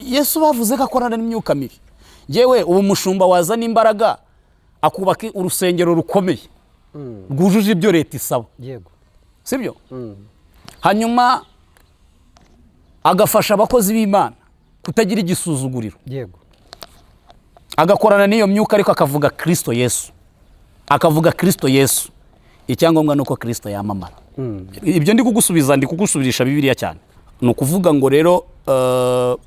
Yesu bavuze ko akorana n'imyuka mibi. Yewe, ubu mushumba wazana imbaraga akubaka urusengero rukomeye rwujuje ibyo leta isaba, sibyo? Hanyuma agafasha abakozi b'Imana kutagira igisuzuguriro, agakorana n'iyo myuka, ariko akavuga Kirisito Yesu, akavuga Kirisito Yesu. Icyangombwa ni uko Kirisito yamamara. Ibyo ndi kugusubiza, ndi kugusubirisha Bibiliya cyane. Ni ukuvuga ngo rero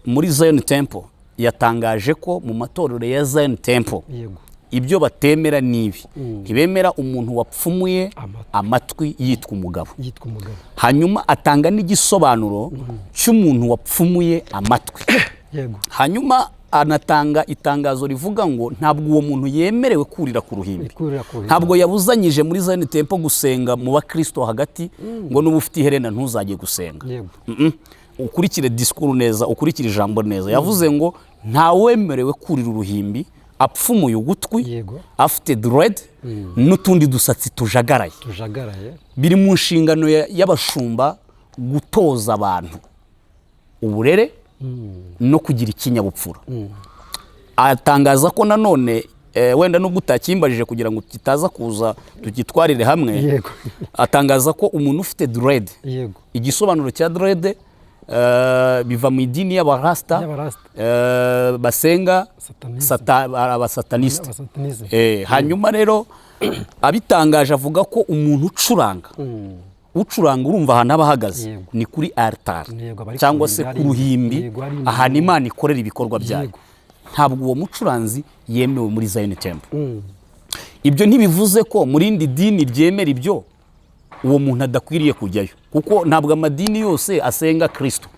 muri Zion Temple yatangaje ko mu matorero ya Zion Temple ibyo batemera ni ibi: ntibemera umuntu wapfumuye amatwi. Amatwi yitwa umugabo. Yitwa umugabo. Hanyuma atanga n'igisobanuro cy'umuntu wapfumuye amatwi. Hanyuma anatanga itangazo rivuga ngo ntabwo uwo muntu yemerewe kurira ku ruhimbi. Kurira ku ruhimbi. Ntabwo yabuzanyije muri Zion Temple gusenga mu bakristo hagati, ngo nuba ufite iherena ntuzajye gusenga. Ukurikire disikuru neza, ukurikire ijambo neza. Yavuze ngo ntawemerewe kurira uruhimbi apfumuye ugutwi, afite dread n'utundi dusatsi tujagaraye. Tujagaraye. Biri mu nshingano y'abashumba gutoza abantu uburere no kugira ikinyabupfura. Atangaza ko nanone wenda nubwo utakimbajije kugira ngo kitaza kuza tugitwarire hamwe, atangaza ko umuntu ufite dread, igisobanuro cya dread biva mu idini y'abarasta, y'abarasta. Basenga Satanisme. Abasatanisite. Abasatanisme. Hanyuma rero abitangaje avuga ko umuntu ucuranga, ucuranga, urumva ahantu aba ahagaze ni kuri altari Yego, aba ari cyangwa ku se ruhimbi, ku ruhimbi, hari ahantu Imana ikorera ibikorwa byayo. Ntabwo uwo mucuranzi yemewe muri Zion Temple. Ibyo ntibivuze ko mu rindi dini ryemera ibyo uwo muntu adakwiriye kujyayo, kuko ntabwo amadini yose asenga Kirisito.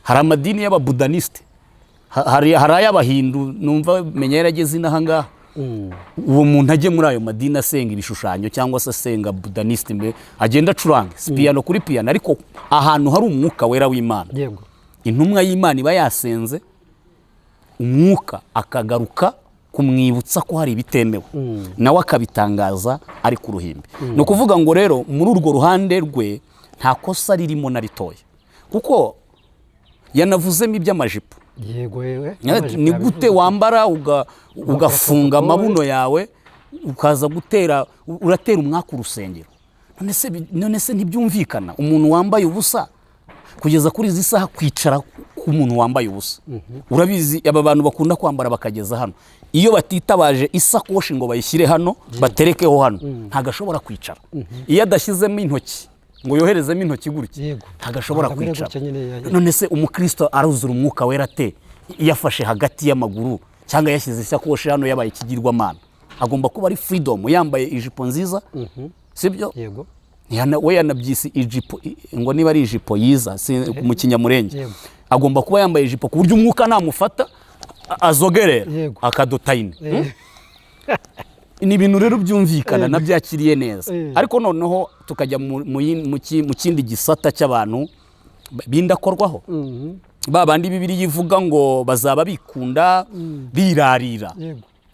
Hari amadini y'ababudanisite, hari ay'abahindu, numva menya yarageze inaha ngaha. Uwo muntu ajye muri ayo madini asenga ibishushanyo cyangwa se asenga budanisite, mbe agenda acurange si piyano kuri piyano, ariko ahantu hari umwuka wera w'Imana, intumwa y'Imana iba yasenze, umwuka akagaruka kumwibutsa ko hari ibitemewe, nawe akabitangaza ari ku ruhimbi. Ni ukuvuga ngo rero muri urwo ruhande rwe nta kosa ririmo na ritoya, kuko yanavuzemo iby'amajipo. Yego yewe. Ni gute wambara ugafunga amabuno yawe, ukaza gutera, uratera umwaka urusengero? None se ntibyumvikana? Umuntu wambaye ubusa kugeza kuri izi saha, kwicara k'umuntu wambaye ubusa, urabizi aba bantu bakunda kwambara bakageza hano, iyo batitabaje isakoshi ngo bayishyire hano, baterekeho hano, ntabwo ashobora kwicara. Iyo adashyizemo intoki ngo yoherezemo intoki gutya, ntabwo ashobora ntabwo amere kwicara. Gutya nyine None se umukristo aruzura umwuka wera ate iyo afashe hagati y'amaguru cyangwa yashyize isakoshi hano, yabaye ikigirwamana? Agomba kuba ari freedom, yambaye ijipo nziza, sibyo? Yego. We yanabyise ijipo ngo niba ari ijipo yiza mu Kinyamurenge. Agomba kuba yambaye ijipo ku buryo umwuka namufata azogerera akadotayine. Ni ibintu rero byumvikana, nabyakiriye neza. Ariko noneho tukajya mu kindi gisata cy'abantu bindakorwaho, ba bandi Bibiliya ivuga ngo bazaba bikunda, birarira.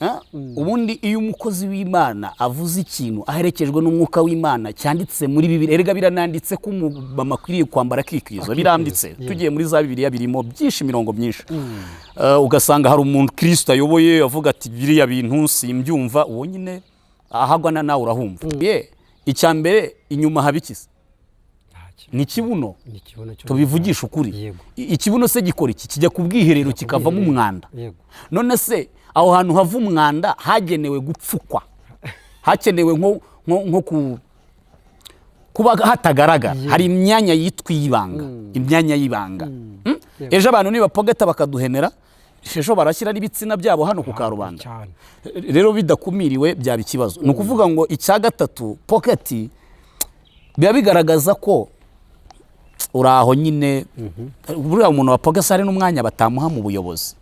Ha? Ubundi iyo umukozi w'Imana avuze ikintu aherekejwe n'umwuka w'Imana cyanditse muri Bibiliya, erega birananditse ko umumama akwiriye kwambara akikwiza, biranditse. Tugiye muri za Bibiliya birimo byinshi, imirongo myinshi. Ugasanga hari umuntu Kirisito ayoboye avuga ati: "Biriya bintu simbyumva." Uwo nyine ahagwana nawe urahumva. Ye, icya mbere, inyuma haba iki se? Ntacyo. Ni ikibuno. Ni ikibuno cyo. Tubivugisha ukuri. Ikibuno se gikora iki? Kijya ku bwiherero kikavamo umwanda. None se aho hantu hava umwanda hagenewe gupfukwa, hakenewe nko kuba hatagaragara? Hari imyanya yitwa iy'ibanga, imyanya y'ibanga. Ejo abantu nibapogeta bakaduhenera, ejo barashyira n'ibitsina byabo hano ku karubanda. Cyane. Rero bidakumiriwe byaba ikibazo. Ni ukuvuga ngo icya gatatu, pocket, biba bigaragaza ko uri aho nyine. Buriya umuntu wa pogasi hari n'umwanya batamuha mu buyobozi.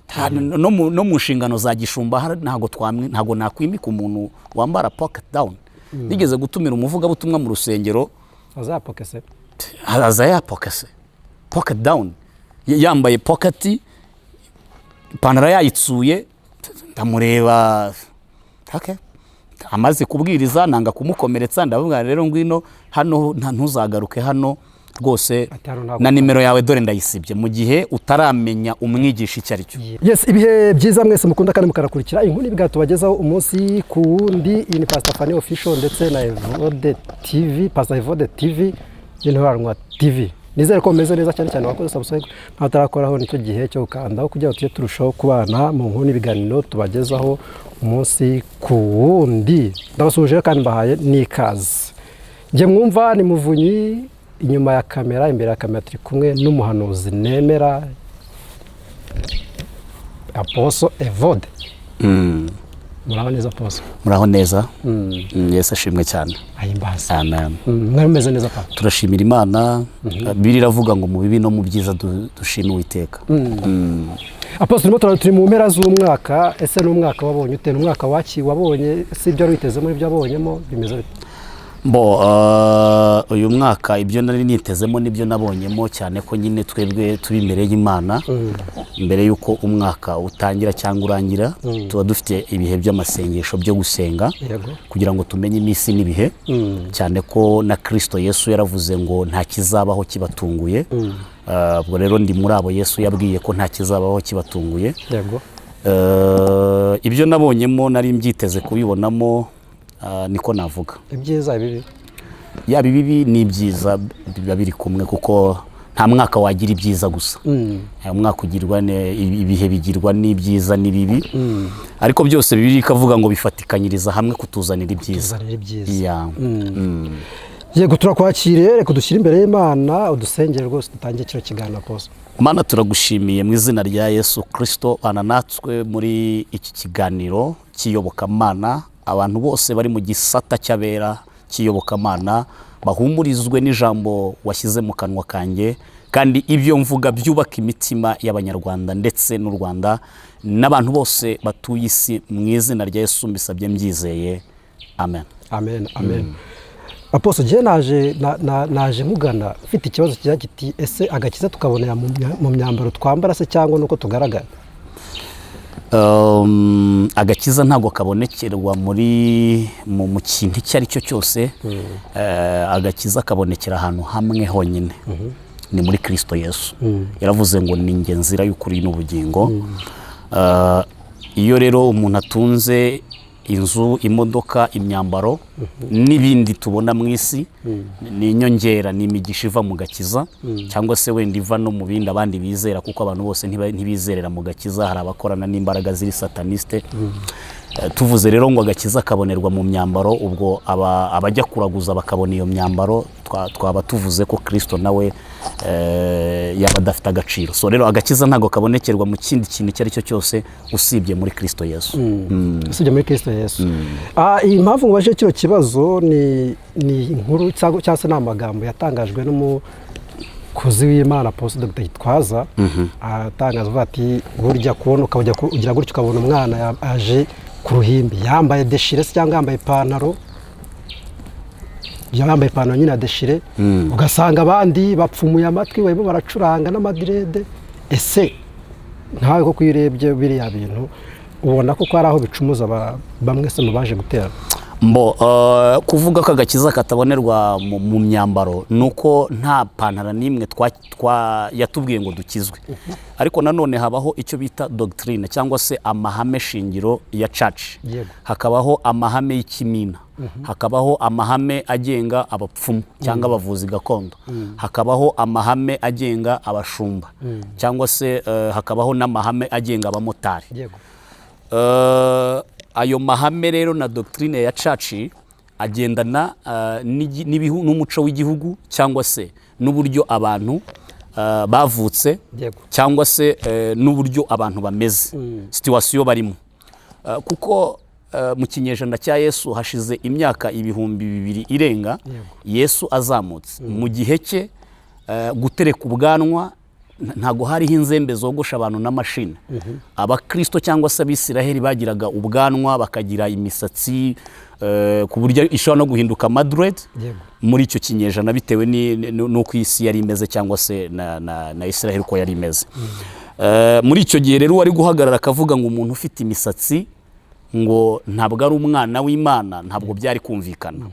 No mu nshingano za gishumba ntabwo nakwimika umuntu wambara pocket down. Nigeze gutumira umuvugabutumwa mu rusengero. Azapokese. Aza yapokese, pocket down, yambaye pocket, ipantaro yayitsuye. Ndamureba, okay. Amaze kubwiriza nanga kumukomeretsa, ndavuga rero: "Ngwino hano, ntuzagaruke hano." Rwose Ati hano ntabwo na nimero yawe dore ndayisibye, mu gihe utaramenya umwigisha icyo ari cyo. Yes, ibihe byiza mwese mukunda kandi mukanakurikira inkuru n'ibiganiro tubagezaho umunsi ku wundi. Iyi ni Pastor Fanny Official ndetse na Evode TV, Pastor Evode TV n'Intoranwa TV. Nizere ko mumeze neza cyane cyane wakoze subscribe, ntatarakoraho nicyo gihe cyo gukandaho kugira ngo tujye turushaho kubana mu nkuru n'ibiganiro tubagezaho umunsi ku wundi. Ndabasuhuje kandi mbahaye n'ikaze. Njye mwumva ni Muvunyi inyuma ya kamera, imbere ya kamera turi kumwe n'umuhanuzi nemera, Apostle Evode. Muraho neza, Apostle? Muraho neza. Yesu ashimwe cyane. Ahimbaza. Amen. Mwari mumeze neza, papa? Turashimira Imana. Bibiliya iravuga ngo mu bibi no mu byiza dushime Uwiteka. Apostle, turimo turi mu mpera z'umwaka. Ese ni umwaka wabonye ute? Ni umwaka waki wabonye si ibyo wari witeze muri ibyo wabonyemo bimeze bite? Bo uyu mwaka ibyo nari nitezemo nibyo nabonyemo, cyane ko nyine twebwe turi imbere y'Imana. Mbere y'uko umwaka utangira cyangwa urangira, tuba dufite ibihe by'amasengesho byo gusenga kugira ngo tumenye iminsi n'ibihe, cyane ko na Kirisito Yesu yaravuze ngo nta kizabaho kibatunguye. Ubwo rero ndi muri abo Yesu yabwiye ko nta kizabaho kibatunguye. Ibyo nabonyemo nari mbyiteze kubibonamo, niko navuga. Ibyiza, ibibi? Yaba ibibi n'ibyiza biba biri kumwe, kuko nta mwaka wagira ibyiza gusa. Umwaka ugirwa ibihe bigirwa n'ibyiza n'ibibi, ariko byose Bibiliya ikavuga ngo bifatikanyiriza hamwe kutuzanira ibyiza. Tuzanira ibyiza. Yeah. Yego, turakwakiriye. Reka dushyire imbere y'Imana, udusengere rwose, dutangiye kino kiganiro, Apostle. Mana, turagushimiye mu izina rya Yesu Kirisito. Bana natwe muri iki kiganiro cy'iyobokamana. Abantu bose bari mu gisata cy'abera cy'iyobokamana bahumurizwe n'ijambo washyize mu kanwa kanjye, kandi ibyo mvuga byubaka imitima y'Abanyarwanda ndetse n'u Rwanda n'abantu bose batuye isi. Mu izina rya Yesu mbisabye mbyizeye, amen. Amen, amen. Apostle, njye naje naje nkugana mfite ikibazo kigira kiti: ese agakiza tukabonera mu myambaro twambara se, cyangwa nuko tugaragara? Agakiza ntabwo kabonekerwa muri mu kintu icyo ari cyo cyose. Agakiza kabonekera ahantu hamwe honyine, ni muri Kirisito Yesu. Yaravuze ngo ni njye nzira y'ukuri n'ubugingo. Iyo rero umuntu atunze inzu, imodoka, imyambaro n'ibindi tubona mu isi, ni inyongera, ni imigisha iva mu gakiza, cyangwa se wenda iva no mu bindi abandi bizera, kuko abantu bose ntibizerera mu gakiza. Hari abakorana n'imbaraga ziri sataniste. Tuvuze rero ngo agakiza kabonerwa mu myambaro, ubwo abajya kuraguza bakabona iyo myambaro, twaba tuvuze ko Kirisito nawe yaba adafite agaciro. So rero agakiza ntabwo kabonekerwa mu kindi kintu icyo ari cyo cyose usibye muri Kirisito Yesu. Usibye muri Kirisito Yesu. Iyi mpamvu ngubajije kino kibazo ni inkuru cyangwa se ni amagambo yatangajwe n'umukozi w'Imana Apostle Dr Gitwaza, atangaza avuga ati burya kubona ukajya ugira gutyo ukabona umwana aje ku ruhimbi yambaye déchiré se cyangwa yambaye ipantaro, yambaye ipantaro nyine ya déchiré, ugasanga abandi bapfumuye amatwi, barimo baracuranga n'amadreads. Ese nkawe koko iyo urebye biriya bintu, ubona ko hari aho bicumuza bamwe se mu baje gutera? Mbo kuvuga ko agakiza katabonerwa mu myambaro ni uko nta pantaro n'imwe yatubwiye ngo dukizwe. Ariko nanone habaho icyo bita doctrine cyangwa se amahame shingiro ya church. Hakabaho amahame y'ikimina, hakabaho amahame agenga abapfumu cyangwa abavuzi gakondo, hakabaho amahame agenga abashumba, cyangwa se hakabaho n'amahame agenga abamotari. Ayo mahame rero na doctrine ya church agendana n'umuco w'igihugu, cyangwa se n'uburyo abantu bavutse, cyangwa se n'uburyo abantu bameze, situation barimo. Kuko mu kinyejana cya Yesu, hashize imyaka 2000 irenga Yesu azamutse, mu gihe cye gutereka ubwanwa ntago hariho inzembe zogosha abantu n'amashini. Abakristo cyangwa se Abisiraheli bagiraga ubwanwa, bakagira imisatsi ku buryo ishobora no guhinduka amadreads muri icyo kinyejana, bitewe n'uko isi yari imeze cyangwa se na Israel uko yari imeze. Muri icyo gihe rero wari guhagarara akavuga ngo umuntu ufite imisatsi ngo ntabwo ari umwana w'Imana, ntabwo byari kumvikana.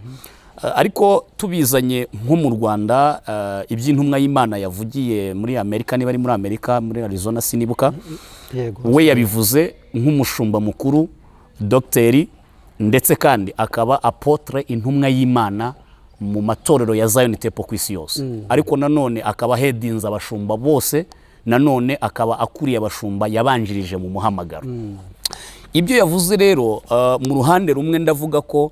Ariko tubizanye nko mu Rwanda, iby'intumwa y'Imana yavugiye muri Amerika, niba ari muri Amerika, muri Arizona, sinibuka. We yabivuze nk'umushumba mukuru, dogiteri, ndetse kandi akaba apôtre, intumwa y'Imana mu matorero ya Zion Temple ku isi yose, ariko nanone akaba ahedinze abashumba bose, nanone akaba akuriye abashumba yabanjirije mu muhamagaro. Ibyo yavuze rero, mu ruhande rumwe ndavuga ko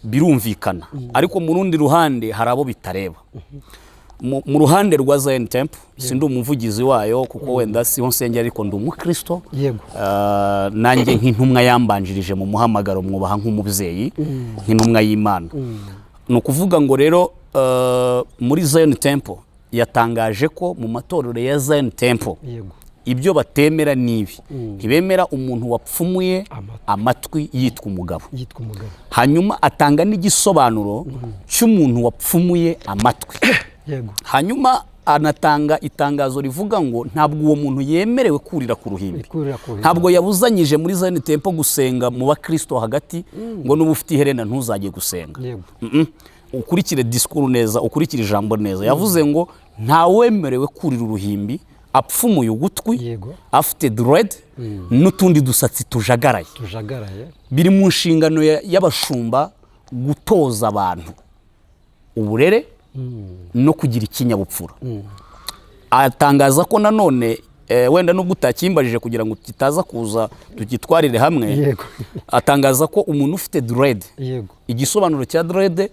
birumvikana, ariko mu rundi ruhande hari abo bitareba. Mu ruhande rwa Zion Temple, sindi umuvugizi wayo kuko wenda siho nsengera, ariko ndi umukristo. Nanjye nk'intumwa yambanjirije mu muhamagaro mwubaha nk'umubyeyi, nk'intumwa y'Imana. Ni ukuvuga ngo rero muri Zion Temple yatangaje ko mu matorero ya Zion Temple ibyo batemera ni ibi: ntibemera umuntu wapfumuye amatwi. Amatwi yitwa umugabo. Yitwa umugabo. Hanyuma atanga n'igisobanuro cy'umuntu wapfumuye amatwi. Hanyuma anatanga itangazo rivuga ngo ntabwo uwo muntu yemerewe kurira ku ruhimbi. Kurira ku ruhimbi. Ntabwo yabuzanyije muri Zion Temple gusenga mu bakristo hagati, ngo nuba ufite iherena ntuzajye gusenga. Ukurikire disikuru neza, ukurikire ijambo neza. Yavuze ngo ntawemerewe kurira uruhimbi apfumuye ugutwi, afite dread n'utundi dusatsi tujagaraye. Tujagaraye. Biri mu nshingano y'abashumba gutoza abantu uburere no kugira ikinyabupfura. Atangaza ko nanone, wenda nubwo utakimbajije kugira ngo kitaza kuza tugitwarire hamwe, atangaza ko umuntu ufite dread, igisobanuro cya dread,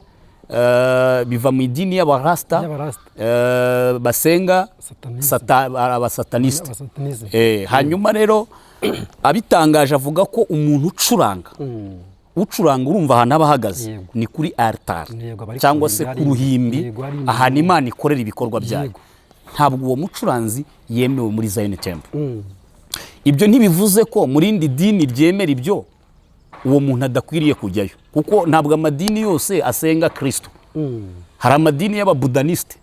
biva mu idini y'abarasta, y'abarasta. Basenga Satanisme. Abasatanisite. Abasatanisme. Hanyuma rero abitangaje avuga ko umuntu ucuranga, ucuranga, urumva ahantu aba ahagaze ni kuri altari Yego, aba ari cyangwa ku se ruhimbi, ku ruhimbi, hari ahantu Imana ikorera ibikorwa byayo. Ntabwo uwo mucuranzi yemewe muri Zion Temple. Ibyo ntibivuze ko mu rindi dini ryemera ibyo uwo muntu adakwiriye kujyayo, kuko ntabwo amadini yose asenga Kirisito. Hari amadini y'ababudanisite,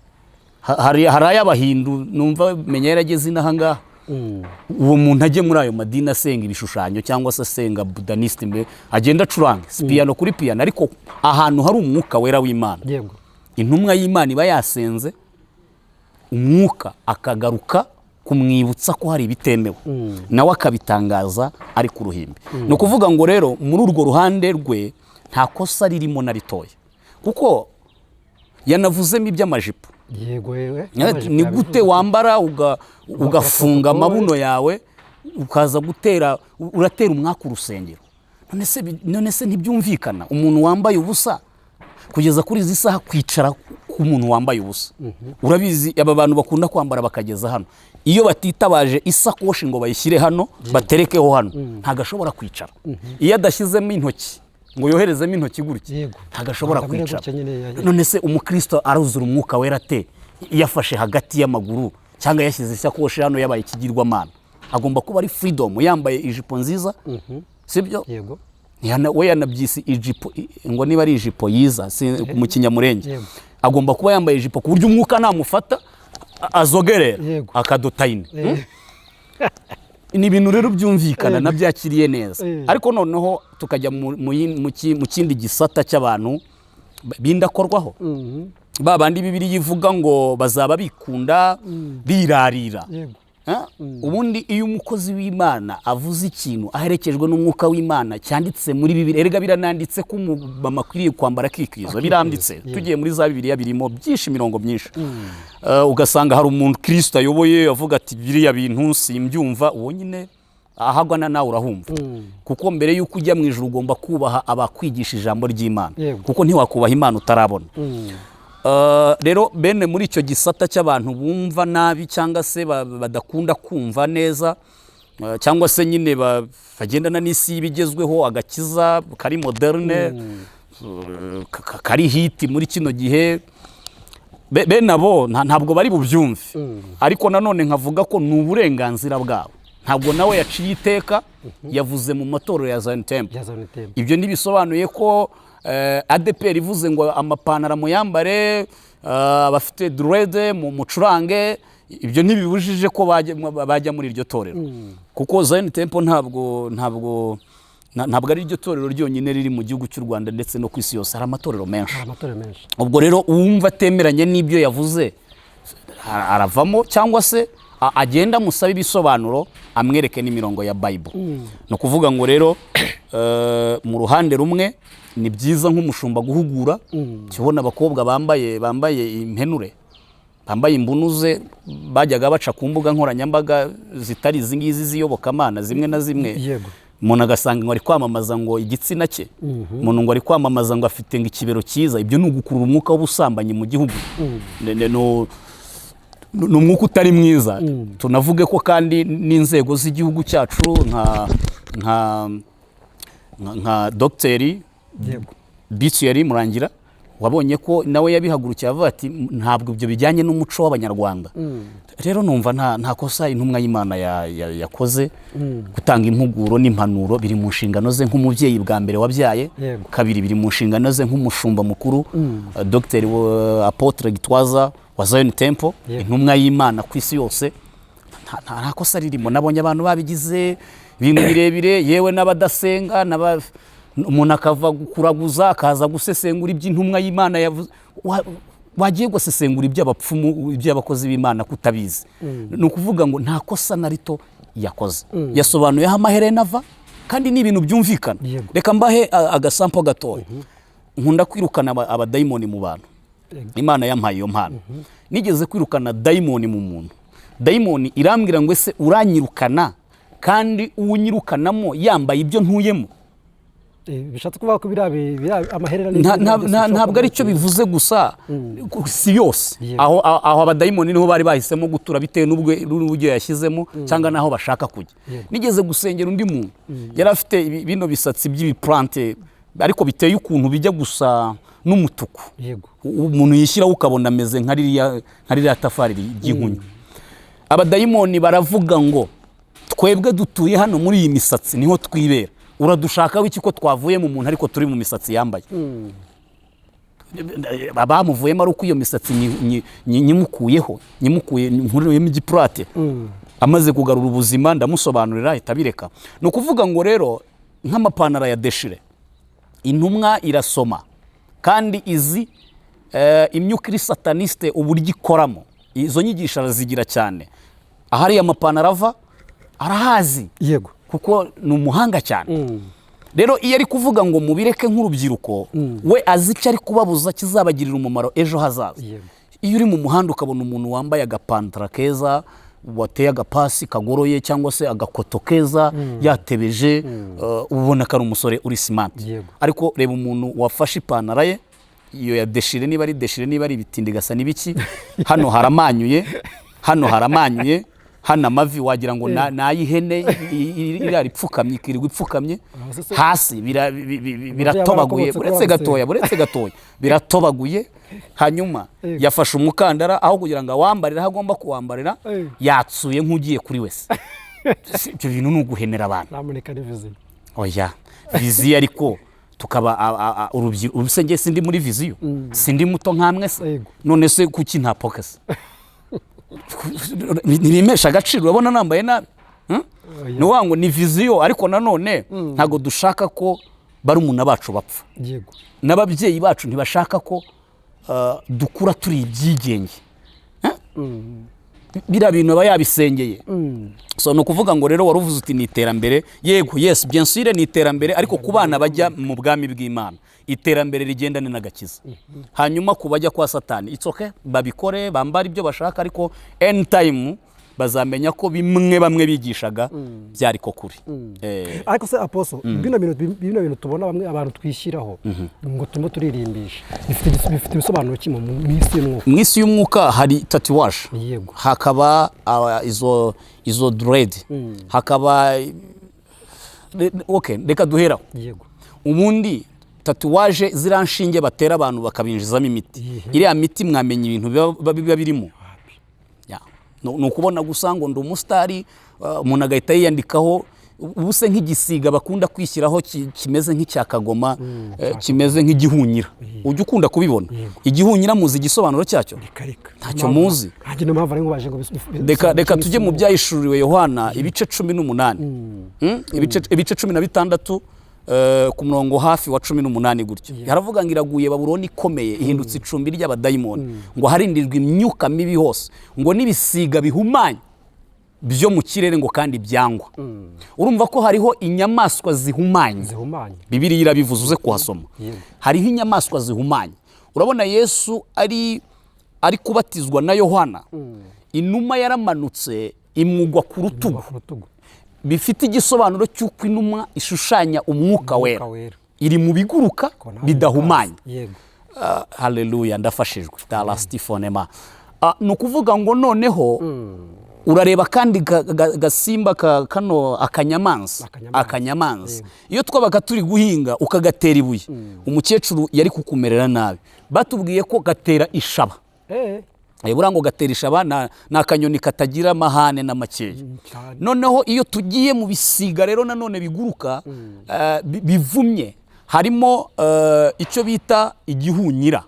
hari ay'abahindu, numva menya yarageze inaha ngaha. Uwo muntu ajye muri ayo madini asenga ibishushanyo cyangwa se asenga budanisite, mbe agenda acurange si piyano kuri piyano, ariko ahantu hari umwuka wera w'Imana, intumwa y'Imana iba yasenze, umwuka akagaruka kumwibutsa ko hari ibitemewe, nawe akabitangaza ari ku ruhimbi. Ni ukuvuga ngo rero muri urwo ruhande rwe nta kosa ririmo na ritoya, kuko yanavuzemo iby'amajipo. Yego yewe. Ni gute wambara ugafunga protocole. Amabuno yawe, ukaza gutera, uratera umwaka urusengero? None se ntibyumvikana? Umuntu wambaye ubusa kugeza kuri izi saha, kwicara k'umuntu wambaye ubusa, urabizi aba bantu bakunda kwambara bakageza hano, iyo batitabaje isakoshi ngo bayishyire hano, baterekeho hano, ntabwo ashobora kwicara. Iyo adashyizemo intoki ngo yoherezemo intoki gutya, ntabwo ashobora Ntabwo amere kwicara. gutya nyine None se umukristo aruzura umwuka wera ate yafashe hagati y'amaguru cyangwa yashyize isakoshi hano, yabaye ikigirwamana? Agomba kuba ari freedom, yambaye ijipo nziza, sibyo? Yego. We yanabyise ijipo, ngo niba ari ijipo yiza mu Kinyamurenge. Agomba kuba yambaye ijipo ku buryo umwuka namufata azogerera akadotayine. Ni ibintu rero byumvikana, nabyakiriye neza. Ariko noneho tukajya mu kindi gisata cy'abantu bindakorwaho, ba bandi Bibiliya ivuga ngo bazaba bikunda, birarira. Ha? Ubundi iyo umukozi w'Imana avuze ikintu aherekejwe n'umwuka w'Imana cyanditse muri Bibiliya, erega birananditse ko umumama akwiriye kwambara akikwiza, biranditse. Tugiye muri za Bibiliya birimo byinshi, imirongo myinshi. Ugasanga hari umuntu Kirisito ayoboye avuga ati biriya bintu simbyumva, uwo nyine ahagwana nawe urahumva, kuko mbere y'uko ujya mu ijuru ugomba kubaha abakwigisha ijambo ry'Imana, kuko ntiwakubaha Imana utarabona. Rero bene muri icyo gisata cy'abantu bumva nabi cyangwa se badakunda kumva neza, cyangwa se nyine bagendana n'isi y'ibigezweho, agakiza kari moderne, kari hit muri kino gihe, bene abo ntabwo bari bubyumve. Ariko nanone nkavuga ko ni uburenganzira bwabo, ntabwo nawe yaciye iteka, yavuze mu matorero ya Zion Temple. Ya Zion Temple. Ibyo ntibisobanuye ko ADPR ivuze ngo amapantaro muyambare, abafite dread mu mucurange, ibyo ntibibujije ko bajya muri iryo torero, kuko Zion Temple ntabwo Ntabwo ari ryo torero ryonyine riri mu gihugu cy'u Rwanda ndetse no ku isi yose, hari amatorero menshi. Hari amatorero menshi. Ubwo rero uwumva atemeranye n'ibyo yavuze aravamo, cyangwa se agenda amusabe ibisobanuro, amwereke n'imirongo ya Bible. Ni ukuvuga ngo rero mu ruhande rumwe ni byiza nk'umushumba guhugura. Kibona abakobwa bambaye impenure, bambaye imbunuze, bajyaga baca ku mbuga nkoranyambaga zitari izi ngizi z'iyobokamana zimwe na zimwe, umuntu agasanga ngo ari kwamamaza ngo igitsina cye, umuntu ngo ari kwamamaza ngo afite ngo ikibero cyiza. Ibyo ni ugukurura umwuka w'ubusambanyi mu gihugu. Ni umwuka utari mwiza. Tunavuge ko kandi n'inzego z'igihugu cyacu nka dogiteri Biciyeri Murangira, wabonye ko nawe yabihagurukiye avuga ati ntabwo ibyo bijyanye n'umuco w'Abanyarwanda. Rero numva nta kosa intumwa y'Imana yakoze. Gutanga impuguro n'impanuro biri mu nshingano ze nk'umubyeyi bwa mbere wabyaye, kabiri biri mu nshingano ze nk'umushumba mukuru, Dr Apotre Gitwaza wa Zion Temple, intumwa y'Imana ku isi yose. Nta kosa ririmo. Nabonye abantu babigize ibintu birebire, yewe n'abadasenga, umuntu akava kuraguza akaza gusesengura iby'intumwa y'Imana yavuze. Wagiye gusesengura iby'abapfumu, iby'abakozi b'Imana kutabizi? Ni ukuvuga ngo nta kosa na rito yakoze. Yasobanuyeho amaherena ava, kandi ni ibintu byumvikana. Reka mbahe agasampo gatoya. Nkunda kwirukana abadayimoni mu bantu. Imana yampaye iyo mpano. Nigeze kwirukana dayimoni mu muntu, dayimoni irambwira ngo ese uranyirukana kandi uwunyirukanamo yambaye ibyo ntuyemo? Bishatse kuvuga ko biriya amaherena Ntabwo ari cyo bivuze gusa, si yose. Aho abadayimoni niho bari bahisemo gutura bitewe n'uburyo yashyizemo cyangwa n'aho bashaka kujya. Nigeze gusengera undi muntu, yari afite bino bisatsi by'ibiplante, ariko biteye ukuntu bijya gusa n'umutuku. Umuntu yishyiraho ukabona ameze nka ririya tafari ry'inkunyu. Abadayimoni baravuga ngo twebwe dutuye hano muri iyi misatsi, niho twibera, uradushaka wiki ko twavuye mu muntu ariko turi mu misatsi yambaye? Bamuvuyemo ari uko iyo misatsi nyimukuyeho, nyimukuye nkuriyemo igipurate. Amaze kugarura ubuzima ndamusobanurira, ahita abireka. Ni ukuvuga ngo rero nk'amapantaro ya déchiré, intumwa irasoma kandi izi imyuka iri sataniste uburyo ikoramo. Izo nyigisho arazigira cyane. Ahari amapantaro ava arahazi, kuko ni umuhanga cyane. Rero iyo ari kuvuga ngo mubireke nk'urubyiruko, we azi icyo ari kubabuza kizabagirira umumaro ejo hazaza. Iyo uri mu muhanda ukabona umuntu wambaye agapantaro keza, wateye agapasi kagoroye cyangwa se agakoto keza, yatebeje, ubona ko ari umusore uri smart. Ariko reba umuntu wafashe ipantaro ye iyo ya déchiré, niba ari déchiré, niba ari ibitindi, gasa n'ibiki, hano haramanyuye, hano haramanyuye, hano amavi wagira ngo ni ay'ihene iriya ipfukamye, ikirirwa ipfukamye. Hasi biratobaguye. Yabarakobotse. Buretse kubera gatoya, buretse gatoya, biratobaguye. Hanyuma yafashe umukandara, aho kugira ngo awambarire aho agomba kuwambarira, yatsuye nk'ugiye kuri wese. Ibyo bintu ni uguhenera abantu. Nyamuneka, ni vision. Oya, vision, ariko tukaba urubyiruko. Ubu se njye sindi muri vision? Sindi muto nkamwe se? None se kuki nta pokesi ntibimesha agaciro? Urabona nambaye nabi? Hmm? Oya. Ni ukuvuga ngo ni vision, ariko nanone ntabwo dushaka ko barumuna bacu bapfa, n'ababyeyi bacu ntibashaka ko dukura turi ibyigenge. Eh? Biriya bintu aba yabisengeye. So ni ukuvuga ngo rero wari uvuze uti ni iterambere. Yego, yes, bien sûr, ni iterambere, ariko ku bana bajya mu bwami bw'Imana iterambere rigendane n'agakiza. Hanyuma ku bajya kwa Satani, it's okay, babikore, bambare ibyo bashaka, ariko anytime bazamenya ko bimwe bamwe bigishaga byari ko kuri. Ariko se apostle, bino bintu tubona bamwe abantu twishyiraho ngo turimo turirimbisha, bifite ibisobanuro ki mu isi y'umwuka? Mu isi y'umwuka hari tatouage, hakaba izo dread, hakaba okay, reka duheraho. Ubundi tatouage, ziriya nshinge batera abantu bakabinjizamo imiti, iriya miti mwamenya ibintu biba birimo? Ya. Ni ukubona gusa ngo ndi umusitari, umuntu agahita yiyandikaho. Ubu se nk'igisiga bakunda kwishyiraho kimeze nk'icya kagoma, kimeze nk'igihunyira, ujya ukunda kubibona? Yego. Igihunyira muzi igisobanuro cyacyo? Reka reka. Ntacyo muzi. Ntange niyo mpamvu ari nkubaje ngo Reka reka tujye mu Byahishuriwe Yohana ibice 18. Ibice 16. ku murongo hafi wa 18 gutyo, haravuga ngo iraguye Babuloni ikomeye, ihindutse icumbi ry'abadayimoni, ngo harindirwa imyuka mibi hose, ngo n'ibisiga bihumanye byo mu kirere, ngo kandi byangwa. Urumva ko hariho inyamaswa zihumanye. Zihumanye. Bibiliya irabivuze, uze kuhasoma. Hariho inyamaswa zihumanye. Urabona Yesu ari kubatizwa na Yohana, inuma yaramanutse imugwa ku rutugu. Ku rutugu. Bifite igisobanuro cy'uko inuma ishushanya Umwuka Wera. Wera. Iri mu biguruka Ko nta bidahumanye. Yego. Ah, haleluya, ndafashijwe darasifonema. Ni ukuvuga ngo noneho urareba kandi gasimba kano akanyamanza. Akanyamanza. Akanyamanza, iyo twabaga turi guhinga ukagatera ibuye, umukecuru yari kukumerera nabi. Batubwiye ko gatera ishaba. Buriya ngo gatera ishaba, ni akanyoni katagira amahane na makeya. Cyane. Noneho iyo tugiye mu bisiga rero nanone biguruka bivumye, harimo icyo bita igihunyira.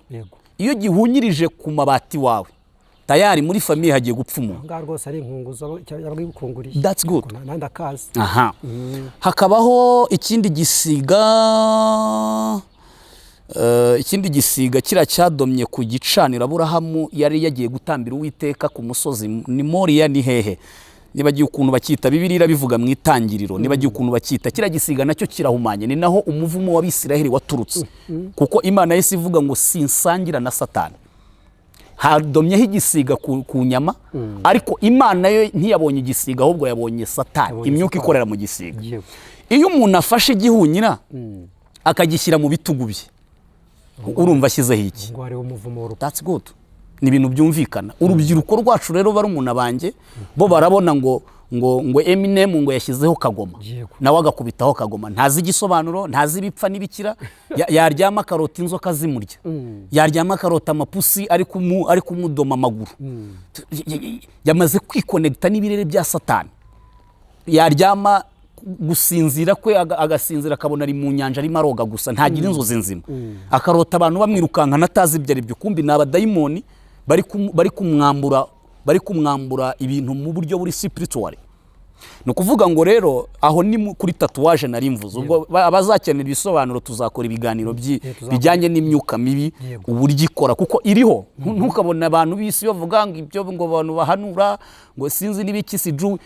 Iyo gihunyirije ku mabati wawe, tayari muri famille hagiye gupfa umuntu. Aho ngaho rwose ari inkunguzo yabaga igukunguriye. That's good. Nanjye akazi. Aha hakabaho ikindi gisiga, kiriya cyadomye ku gicaniro Aburahamu yari yagiye gutambira Uwiteka ku musozi, ni Moriya, ni hehe? Nibagiwe ukuntu bacyita. Bibiliya irabivuga mu Itangiriro, nibagiwe ukuntu bacyita. Kiriya gisiga nacyo kirahumanye, ni naho umuvumo w'Abisiraheli waturutse, kuko Imana yahise ivuga ngo sinsangira na Satani. Hadomyeho igisiga ku nyama, ariko Imana yo ntiyabonye igisiga, ahubwo yabonye Satani, Yabonye imyuka Satani. ikorera mu gisiga. Iyo umuntu afashe igihunyira akagishyira mu bitugu bye, urumva ashyizeho iki? Ngo hariho umuvumo w'urupfu. That's good, ni ibintu byumvikana. Urubyiruko rwacu rero, barumuna banjye bo barabona ngo Eminem ngo yashyizeho kagoma, nawe agakubitaho kagoma, ntazi igisobanuro, ntazi ibipfa n'ibikira. Yaryama akarota inzoka zimurya, yaryama akarota amapusi ari kumudoma amaguru. Yamaze kwikonegita n'ibirere bya Satani. Yaryama, gusinzira kwe agasinzira akabona ari mu nyanja arimo aroga gusa, ntagira inzozi nzima, akarota abantu bamwirukankana atazi ibyo ari byo, kumbi ni abadayimoni bari kumwambura ibintu mu buryo buri spiritual. Ni ukuvuga ngo rero aho ni kuri tatouage nari mvuze. Ubwo abazakenera ibisobanuro tuazakora ibiganiro bijyanye n'imyuka mibi, uburyo ikora, kuko iriho. Ntukabone abantu b'isi bavuga ngo ibyo, ngo abantu bahanura, ngo sinzi n'ibiki siju.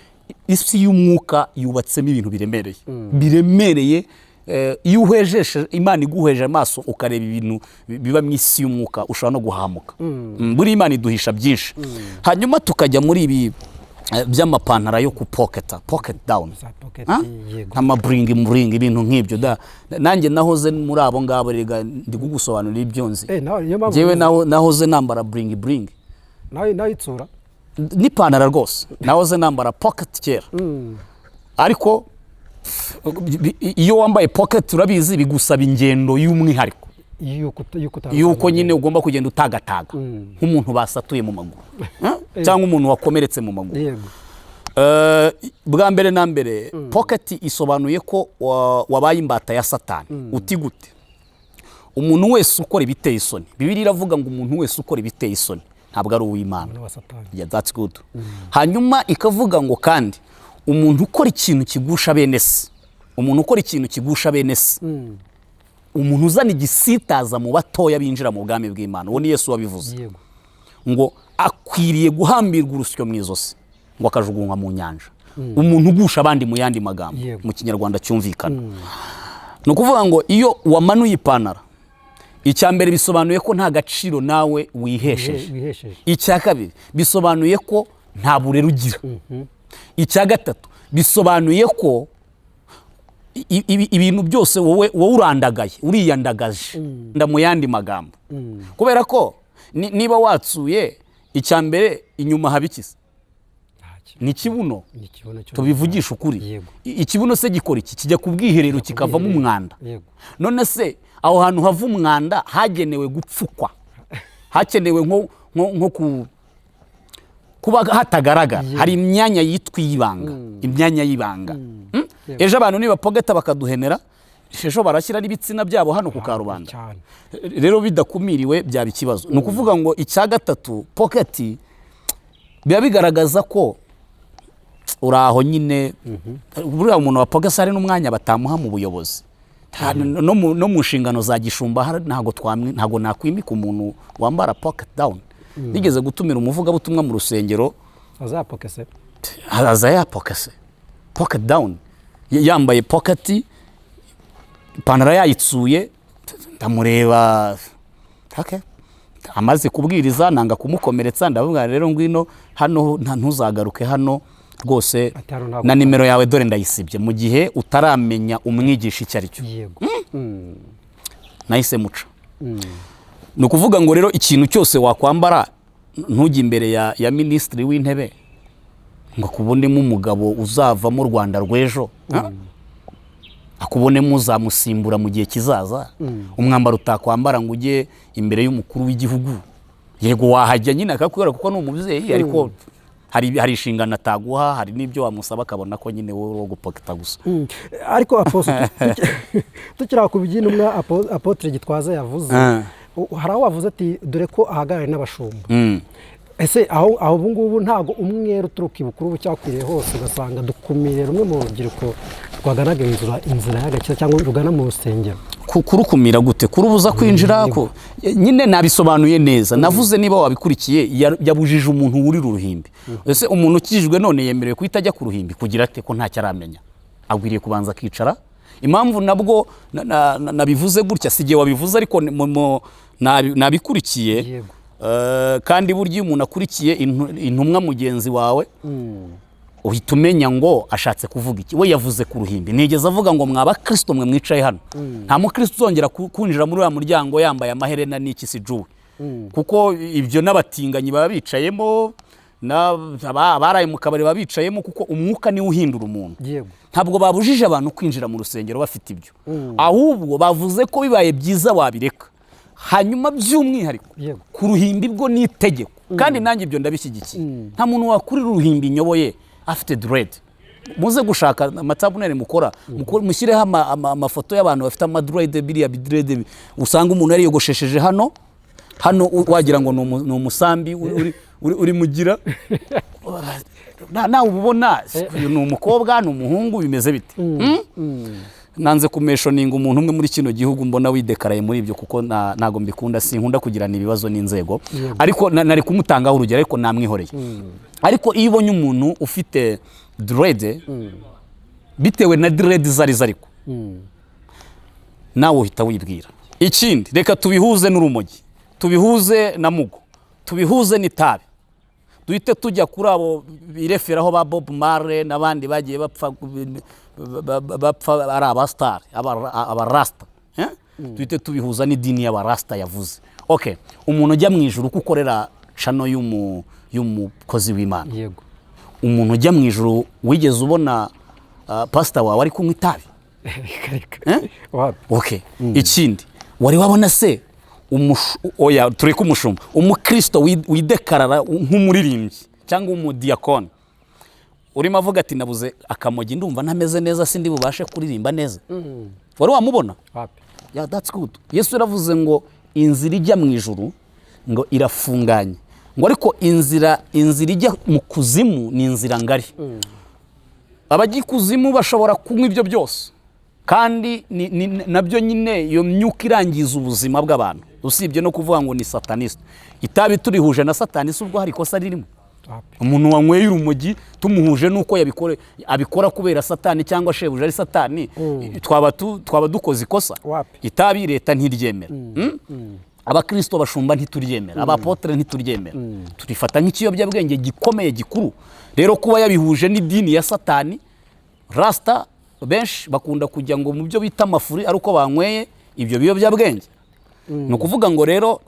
Isi y'umwuka yubatsemo ibintu biremereye, biremereye. Iyo uhwejeshe Imana iguheje amaso ukareba ibintu biba mu isi y'umwuka, ushobora no guhamuka. Buriya Imana iduhisha byinshi. Hanyuma tukajya muri ibi by'amapantaro yo kupoketa, pocket down. Za pocket. Ha? Yego. Nk'amabling bling, ibintu nk'ibyo da. Nanjye nahoze muri abo ngabo rega, ndi kugusobanurira ibyo nzi. Nawe niyo mpamvu. Njyewe nahoze nambara bling bling. Nawe itsura. N'ipantaro rwose nahoze nambara pocket kera, ariko iyo wambaye pocket, urabizi, bigusaba ingendo y'umwihariko. Yuko yuko nyine ugomba kugenda utagataga nk'umuntu basatuye mu maguru, cyangwa umuntu wakomeretse mu maguru. Bwa mbere na mbere, pocket isobanuye ko wabaye imbata ya Satani. Uti gute? Umuntu wese ukora ibiteye isoni, Bibiliya iravuga ngo umuntu wese ukora ibiteye isoni ntabwo ari uw'Imana. Wa Satani. Yeah, that's good. Hanyuma ikavuga ngo kandi umuntu ukora ikintu kigusha bene se, umuntu ukora ikintu kigusha bene se, umuntu uzana igisitaza mu batoya binjira mu bwami bw'Imana, uwo ni Yesu wabivuze, ngo akwiriye guhambirwa urusyo mu izosi, ngo akajugunywa mu nyanja. Umuntu ugusha abandi, mu yandi magambo, mu Kinyarwanda cyumvikana, ni ukuvuga ngo iyo wamanuye ipantaro, icya mbere bisobanuye ko nta gaciro nawe wihesheje. Wihesheje. Icya kabiri bisobanuye ko nta burere ugira. Icya gatatu bisobanuye ko ibintu byose wowe urandagaye, uriyandagaje nda, mu yandi magambo, kubera ko niba watsuye, icya mbere inyuma haba iki se? Ni ikibuno. Ni ikibuno cyo. Tubivugisha ukuri. Ikibuno se gikora iki? Kijya ku bwiherero kikavamo umwanda. None se aho hantu hava umwanda hagenewe gupfukwa, hakenewe nko kuba hatagaragara. Hari imyanya yitwa iy'ibanga, imyanya y'ibanga. Ejo abantu nibapogeta bakaduhenera, ejo barashyira n'ibitsina byabo hano ku karubanda. Cyane. Rero bidakumiriwe byaba ikibazo. Ni ukuvuga ngo icya gatatu, pocket biba bigaragaza ko uri aho nyine. Buriya umuntu wa pogesi hari n'umwanya batamuha mu buyobozi. No mu nshingano za gishumba ntago nakwimika umuntu wambara pocket down. Nigeze gutumira umuvugabutumwa mu rusengero. Azapokese. Aza yapokese pocket down, yambaye pocket, ipantaro yayitsuye. Ndamureba, okay. Amaze kubwiriza nanga kumukomeretsa, ndavuga: "Rero ngwino hano, ntuzagaruke hano rwose." Ati: "Hano ntabwo Na nimero yawe dore ndayisibye mu gihe utaramenya umwigisha icyo ari cyo. Nahise muca. Ni ukuvuga ngo rero ikintu cyose wakwambara ntujye imbere ya minisitiri w'intebe ngo akubonemo umugabo uzavamo u Rwanda rw'ejo, ha? Akubonemo uzamusimbura mu gihe kizaza. Umwambaro utakwambara ngo ujye imbere y'umukuru w'igihugu, yego wahajya nyine akakubwira kuko ni umubyeyi, ariko hari inshingano ataguha, hari n'ibyo wamusaba akabona ko nyine wowe uri uwo gupakita gusa. Ariko apostle, tukiri aho ku by'intumwa Apôtre Gitwaza yavuze, hari aho wavuze ati dore ko ahagarariye n'abashumba. Ese aho ubu ngubu ntabwo umwere uturuka ibukuru bucyakwiriye hose, ugasanga dukumiriye rumwe mu rubyiruko rwaganaga inzira y'agakiza cyangwa rugana mu rusengero? Kurukumira gute? Kurubuza kwinjira? Ko nyine nabisobanuye neza, navuze niba wabikurikiye, yabujije umuntu wurira uruhimbi. Ese umuntu ukijijwe none yemerewe guhita ajya ku ruhimbi kugira ate, ko ntacyo aramenya? Agwiriye kubanza akicara. Impamvu nabwo nabivuze gutya, si igihe wabivuze, ariko nabikurikiye. Kandi burya iyo umuntu akurikiye intumwa mugenzi wawe, uhita umenya ngo ashatse kuvuga iki. We yavuze ku ruhimbi, ntigeze avuga ngo mwa bakristo mwe mwicaye hano. Nta mukristo uzongera kwinjira muri uriya muryango yambaye amaherena n'iki sijuwe, kuko ibyo n'abatinganyi baba bicayemo, abaraye mu kabari baba bicayemo, kuko umwuka niwo uhindura umuntu. Ntabwo babujije abantu kwinjira mu rusengero bafite ibyo, ahubwo bavuze ko bibaye byiza wabireka. Hanyuma by'umwihariko ku ruhimbi bwo ni itegeko, kandi nanjye ibyo ndabishyigikiye. Nta muntu wakurira uruhimbi nyoboye afite dread. Muze gushaka ama thumbnail mukora, mushyireho amafoto y'abantu bafite ama dread, biriya bi dread usanga umuntu yariyogoshesheje hano hano, wagira ngo ni umusambi uri mugira. Nawe uba ubona uyu ni umukobwa, ni umuhungu, bimeze bite? Nanze kumentioninga umuntu umwe muri kino gihugu mbona widekaraye muri ibyo, kuko ntago mbikunda, sinkunda kugirana ibibazo n'inzego. Ariko nari kumutangaho urugero, ariko namwihoreye. Ariko iyo ubonye umuntu ufite dread, bitewe na dread izo arizo, ariko nawe uhita wibwira. Ikindi, reka tubihuze n'urumogi, tubihuze na mugo, tubihuze n'itabi, duhite tujya kuri abo bireferaho ba Bob Marley n'abandi bagiye bapfa, bapfa ari abasitari, abarasita, eh? Duhite tubihuza n'idini y'abarasita yavuze. Okay, umuntu ujya mu ijuru, uko ukorera channel y'umukozi w'Imana, umuntu ujya mu ijuru, wigeze ubona pasita wawe ari kunywa itabi? Reka reka. Eh? Wapi. Okay, ikindi, wari wabona se oya, tureke umushumba, umukristo widekarara nk'umuririmbyi cyangwa umudiyakoni urimo avuga ati: "Nabuze akamogi, ndumva ntameze neza, sindi bubashe kuririmba neza"? Wari wamubona? Wapi. Yeah, that's good. Yesu yaravuze ngo inzira ijya mu ijuru ngo irafunganye, ngo ariko inzira ijya mu kuzimu ni inzira ngari. Abajya ikuzimu bashobora kunywa ibyo byose, kandi nabyo nyine iyo myuka irangiza ubuzima bw'abantu. Usibye no kuvuga ngo ni sataniste, itabi turihuje na sataniste, ubwo hari ikosa ririmo? Wapi. Umuntu wanyweye urumogi tumuhuje n'uko abikora kubera satani cyangwa shebuja ari satani, twaba dukoze ikosa? Wapi. Itabi leta ntiryemera. Abakristo bashumba ntituryemera, abapotere ntituryemera, turifata nk'ikiyobyabwenge gikomeye gikuru. Rero kuba yabihuje n'idini ya satani, rasita benshi bakunda kujya ngo mu byo bita amafuri ari uko banyweye ibyo biyobyabwenge. Ni ukuvuga ngo rero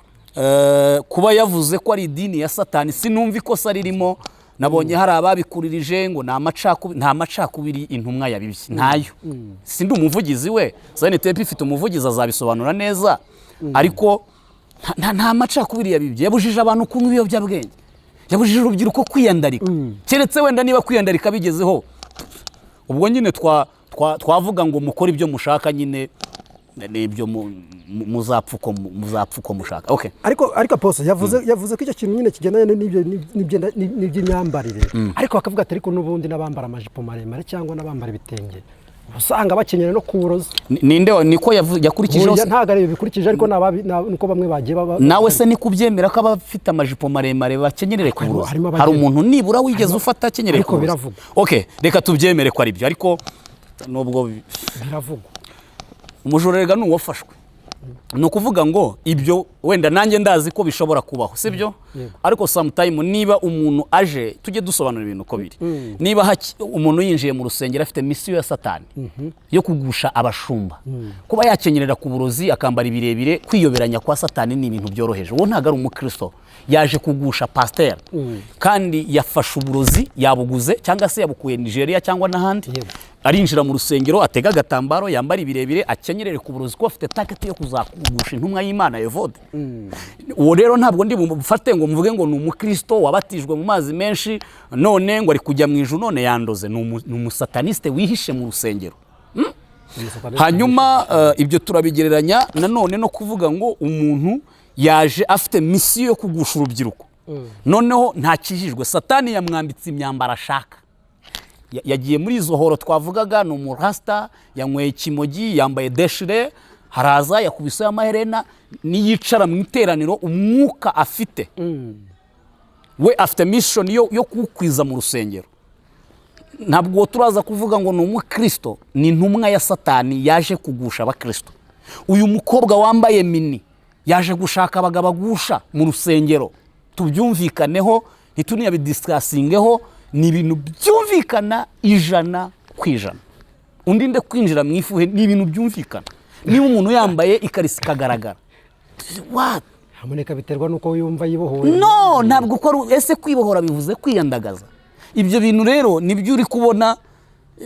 kuba yavuze ko ari idini ya satani, sinumva ikosa ririmo. Nabonye hari ababikuririje ngo ni amacakubiri. Nta macakubiri intumwa yabibye, ntayo. Sindi umuvugizi we, ZNTP ifite umuvugizi azabisobanura neza, ariko nta macakubiri yabibye. Yabujije abantu kunywa ibiyobyabwenge, yabujije urubyiruko kwiyandarika, keretse wenda niba kwiyandarika bigezeho, ubwo nyine twavuga ngo mukore ibyo mushaka nyine, n'ibyo muzapfa uko mushaka, okay. Ariko apostle yavuze ko icyo kintu nyine kigendanye n'ibyo n'iby'imyambarire, ariko bakavuga ati ariko n'ubundi n'abambara amajipo maremare cyangwa n'abambara ibitenge. Usanga bakenyera no ku burozi. Ninde niko yakurikijeho? Burya ntabwo ari bikurikije, ariko nuko bamwe bagiye baba. Nawe se niko ubyemera ko abafite amajipo maremare bakenyerere ku burozi? Harimo Hari umuntu nibura wigeze ufata akenyereye Ariko ku burozi? biravugwa. Okay, reka tubyemere ko ari byo, ariko nubwo Biravugwa. Umujura rega ni uwafashwe. Ni ukuvuga ngo ibyo wenda nanjye ndazi ko bishobora kubaho, sibyo? Yego. Ariko sometime niba umuntu aje, tujye dusobanura ibintu uko biri. Niba umuntu yinjiye mu rusengero afite misiyo ya Satani yo kugusha abashumba, kuba yakenyerera ku burozi, akambara ibirebire, kwiyoberanya kwa Satani ni ibintu byoroheje. Uwo ntabwo ari umukristo, yaje kugusha pasiteri, kandi yafashe uburozi, yabuguze cyangwa se yabukuye Nigeria cyangwa n'ahandi. Arinjira mu rusengero, atega agatambaro, yambara ibirebire, akenyerere ku burozi, kuko afite target yo kuzakugusha intumwa y'Imana Evode. Uwo rero ntabwo ndi bumufate ngo mvuge ngo ni umukristo wabatijwe mu mazi menshi, none ngo ari kujya mu ijuru, none yandoze. Ni umusataniste wihishe mu rusengero. Hanyuma ibyo turabigereranya nanone no kuvuga ngo umuntu yaje afite misiyo yo kugusha urubyiruko, noneho ntakijijwe, Satani yamwambitse imyambaro ashaka. Yagiye muri izo horo twavugaga, ni umurasita, yanyweye ikimogi, yambaye déchiré, haraza yakubiseho amaherena, niyicara mu iteraniro, umwuka afite, we afite mission yo kuwukwiza mu rusengero. Ntabwo uwo turaza kuvuga ngo ni umukristo, ni intumwa ya Satani yaje kugusha abakristo. Uyu mukobwa wambaye mini yaje gushaka abagabo agusha mu rusengero. Tubyumvikaneho, ntituniyabi-discussingeho, ni ibintu byumvikana 100%. Undinde kwinjira mu ifuhe, ni ibintu byumvikana. Niba umuntu yambaye ikariso ikagaragara, what? Haboneka, biterwa n'uko yumva yibohoye. No, ntabwo uko ari. Ese kwibohora bivuze kwiyandagaza? Ibyo bintu rero nibyo uri kubona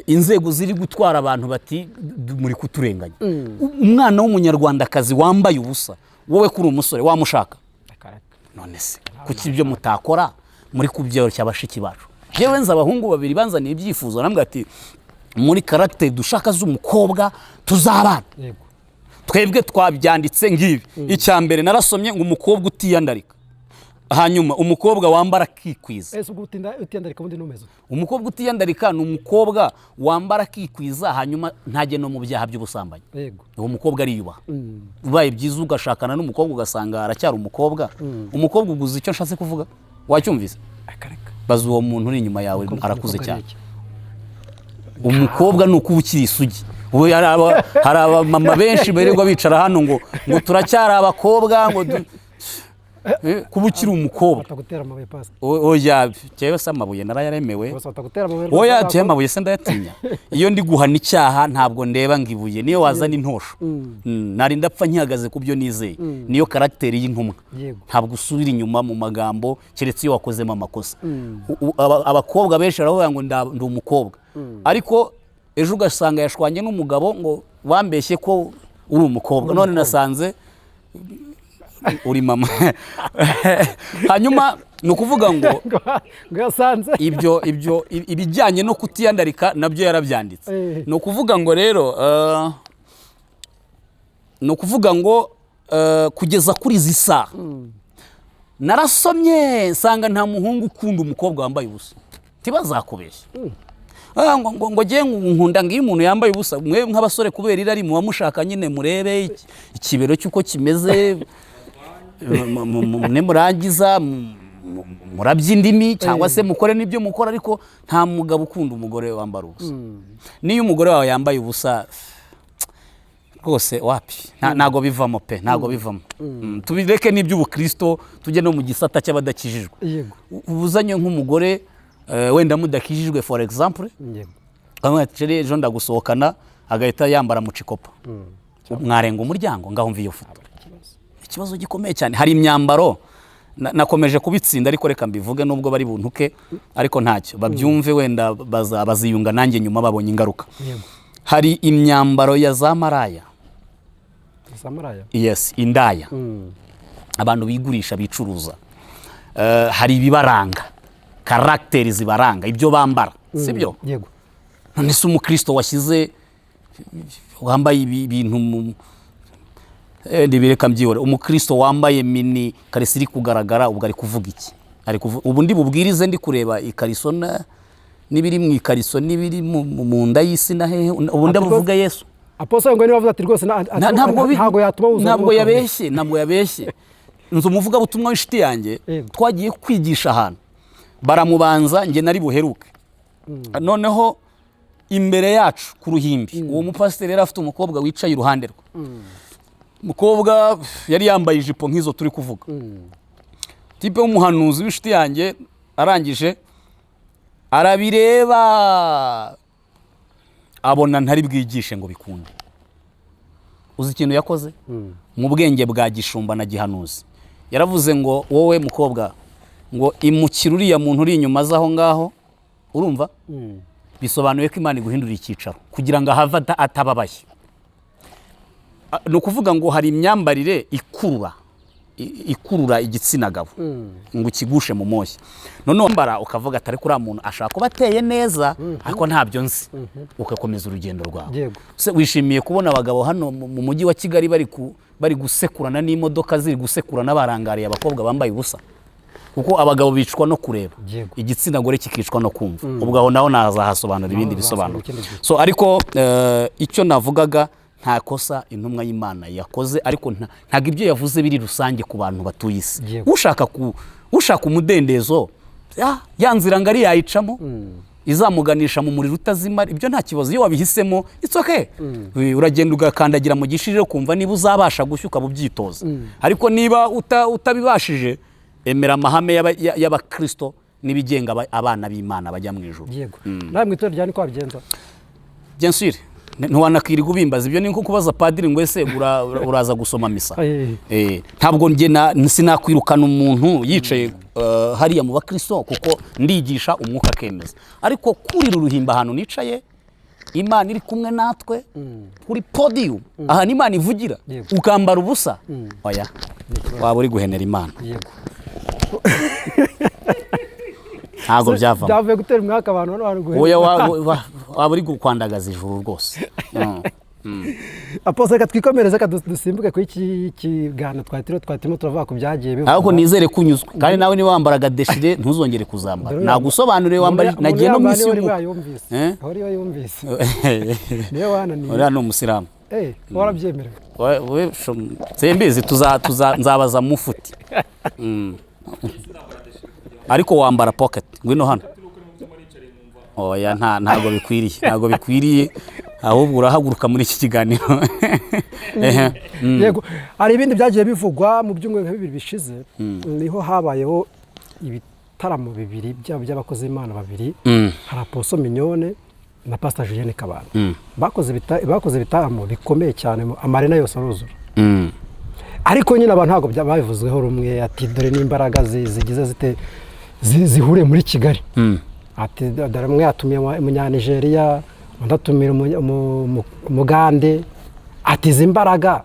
inzego ziri gutwara abantu bati: "Muri kuturenganya." Umwana w'umunyarwandakazi wambaye ubusa, wowe kuri umusore wamushaka? None se kuki ibyo mutakora muri kubyoroshya bashiki bacu? Yewe, nzi abahungu babiri banzaniye ibyifuzo, arambwira ati: "Muri caractère dushaka z'umukobwa tuzabana, twebwe twabyanditse ngibi. Icya mbere narasomye ngo umukobwa utiyandarika, hanyuma umukobwa wambara akikwiza." Ese ubwo utiyandarika ubundi numeze ute? Umukobwa utiyandarika ni umukobwa wambara akikwiza, hanyuma ntajye no mu byaha by'ubusambanyi. Uwo mukobwa ariyubaha. Ubaye byiza ugashakana n'umukobwa ugasanga aracyari umukobwa. Umukobwa uguze, icyo nshatse kuvuga wacyumvise? Akareka. Baza uwo muntu uri inyuma yawe, arakuze Umukobwa cyane. ni iki? Umukobwa ni ukuba ukiri isugi. Ubu hari abamama benshi birirwa bicara hano ngo turacyari abakobwa, ngo kuba ukiri umukobwa. Batagutera amabuye, pastor. Oya, jyewe se amabuye narayaremewe. Bose batagutera amabuye. Oya, Rwose. jyewe amabuye se ndayatinya? Iyo ndi guhana icyaha ntabwo ndeba ngo ibuye, niyo wazana intosho. Nari ndapfa nkihagaze ku byo nizeye. Niyo caractère y'intumwa. Ntabwo usubira inyuma mu magambo, keretse iyo wakozemo amakosa. Abakobwa benshi baravuga ngo ndi umukobwa, ariko ejo ugasanga yashwanye n'umugabo ngo: "Wambeshye ko uri umukobwa, none nasanze uri mama." Hanyuma ni ukuvuga ngo Ngo yasanze ibyo ibijyanye no kutiyandarika nabyo yarabyanditse. Ni ukuvuga ngo rero ni ukuvuga ngo kugeza kuri izi saha narasomye nsanga nta muhungu ukunda umukobwa wambaye ubusa. Ntibazakubeshye. Ngo ngiye nkunda ngo iyo umuntu yambaye ubusa. Mwe nk'abasore, kubera irari, muba mushaka nyine murebe ikibero cy'uko kimeze, nimurangiza murabya indimi cyangwa se mukore n'ibyo mukora, ariko nta mugabo ukunda umugore wambara ubusa. Niyo umugore wawe yambaye ubusa rwose, wapi. Ntago bivamo pe, ntago bivamo. Tubireke n'iby'ubukristo, tujye no mu gisata cy'abadakijijwe. Ubuzanye nk'umugore wenda mudakijijwe, for example, ukamubwira ati: "Chérie, ejo ndagusohokana," agahita yambara mu cikopa, mwarenga umuryango? Ngaho mva iyo foto, ikibazo gikomeye cyane. Hari imyambaro nakomeje kubitsinda, ariko reka mbivuge nubwo bari buntuke, ariko ntacyo babyumve, wenda baziyunga nanjye nyuma babonye ingaruka. Hari imyambaro ya za maraya. Samaraya? Yes, indaya, abantu bigurisha, bicuruza. Hari ibibaranga, caractère zibaranga, ibyo bambara, sibyo? Yego. None se umukristo washyize, wambaye ibintu mu ndibireka mbyihore. Umukristo wambaye mini, kariso iri kugaragara, ubwo ari kuvuga iki? Ari ubu ndi bubwirize ndi kureba ikariso na N'ibiri mu ikariso, n'ibiri mu nda y'isi na hehe, ubundi abuvuga Yesu. Apostle ngo niba avuze ati rwose ntabwo yatuma wuzura Ntabwo umwuka wera. yabeshye, ntabwo yabeshye. Nzi umuvugabutumwa w'inshuti yanjye, twagiye kwigisha ahantu, baramubanza, njye nari buheruke. Noneho imbere yacu ku ruhimbi, uwo mupasiteri yari afite umukobwa wicaye iruhande rwe. Umukobwa yari yambaye ijipo nk'izo turi kuvuga. Type w'umuhanuzi w'inshuti yanjye arangije arabireba, abona ntari bwigishe ngo bikunde. Uzi ikintu yakoze? Mu bwenge bwa gishumba na gihanuzi, yaravuze ngo: "Wowe mukobwa," ngo, "imukira uriya muntu uri inyuma aza aho ngaho." Urumva, bisobanuye ko Imana iguhindurira icyicaro kugira ngo ahave atababaye. Ni ukuvuga ngo hari imyambarire ikurura, ikurura igitsina gabo ngo ukigushe mu moshya. Noneho wambara ukavuga ati: "Ariko uriya muntu ashobora kuba ateye neza, ariko ntabyo nzi," ugakomeza urugendo rwawe. Se wishimiye kubona abagabo hano mu mujyi wa Kigali bari gusekurana n'imodoka ziri gusekurana, barangariye abakobwa bambaye ubusa? Kuko abagabo bicwa no kureba, igitsina gore kikicwa no kumva. Ubwo aho naho nazahasobanura ibindi Naho bisobanuro. uzasobanura ikindi gihe. So, ariko icyo navugaga, nta kosa intumwa y'Imana yakoze, ariko ntabwo ibyo yavuze biri rusange ku bantu batuye isi. Ushaka umudendezo, ya nzira ngari yayicamo izamuganisha mu muriro utazima, ibyo nta kibazo. Iyo wabihisemo, it's okay. Uragenda ugakandagira mu gishirira, ukumva niba uzabasha gushya, ukaba ubyitoza. Ariko niba utabibashije, emera amahame y'abakristo n'ibigenga abana b'Imana bajya mu ijuru. Yego, nawe mu itorero rya niko wabigenza? Bien sûr. Ntiwanakwirirwa ubimbaza ibyo, ni nko kubaza padiri ngo: "Ese uraza gusoma misa?" Ntabwo njye sinakwirukana umuntu yicaye hariya mu bakristo, kuko ndigisha umwuka akemeza. Ariko kurira uruhimba ahantu nicaye, Imana iri kumwe natwe, kuri podium ahantu Imana ivugira, ukambara ubusa, oya, waba uri guhenera Imana. Ntabwo byavamo. Byavuye gutera umwaka abantu hano bari guhera. Oya, waba uri kwandagaza ijuru rwose. Apostle, reka twikomereze, reka dusimbuke kuri iki kiganiro twari turimo turavuga ku byagiye bivugwa. Ariko nizere ko unyuzwe, kandi nawe niba wambaraga déchiré ntuzongere kuzambara. Nagusobanuriye, wambara Umuntu nagiye no mu yambara isi niwe wari y'umwuka. wayumvise. Eh? Aho niwe yumvise, niwe wananiye. Uriya ni umusilamu. Warabyemerewe. We simbizi, tuza nzabaza mufuti. Ariko wambara pocket. Ngwino hano. Oya, ntabwo bikwiriye, ntabwo bikwiriye. Ahubwo urahaguruka muri iki kiganiro. Ehe. Yego, hari ibindi byagiye bivugwa mu byumweru nka 2 bishize. Niho habayeho ibitaramo bibiri by'abakozi b'Imana babiri. Hari Apostle Mignone na Pastor Julienne Kabanda. Bakoze ibitaramo bikomeye cyane, ama arena yose aruzura. Ariko nyine abantu ntabwo babivuzweho rumwe, ati: "Dore n'imbaraga zigize zite zihuriye muri Kigali?" Ati: "Dore umwe yatumiye umunyanigeriya, undi atumira umugande." Ati: "Izi mbaraga,"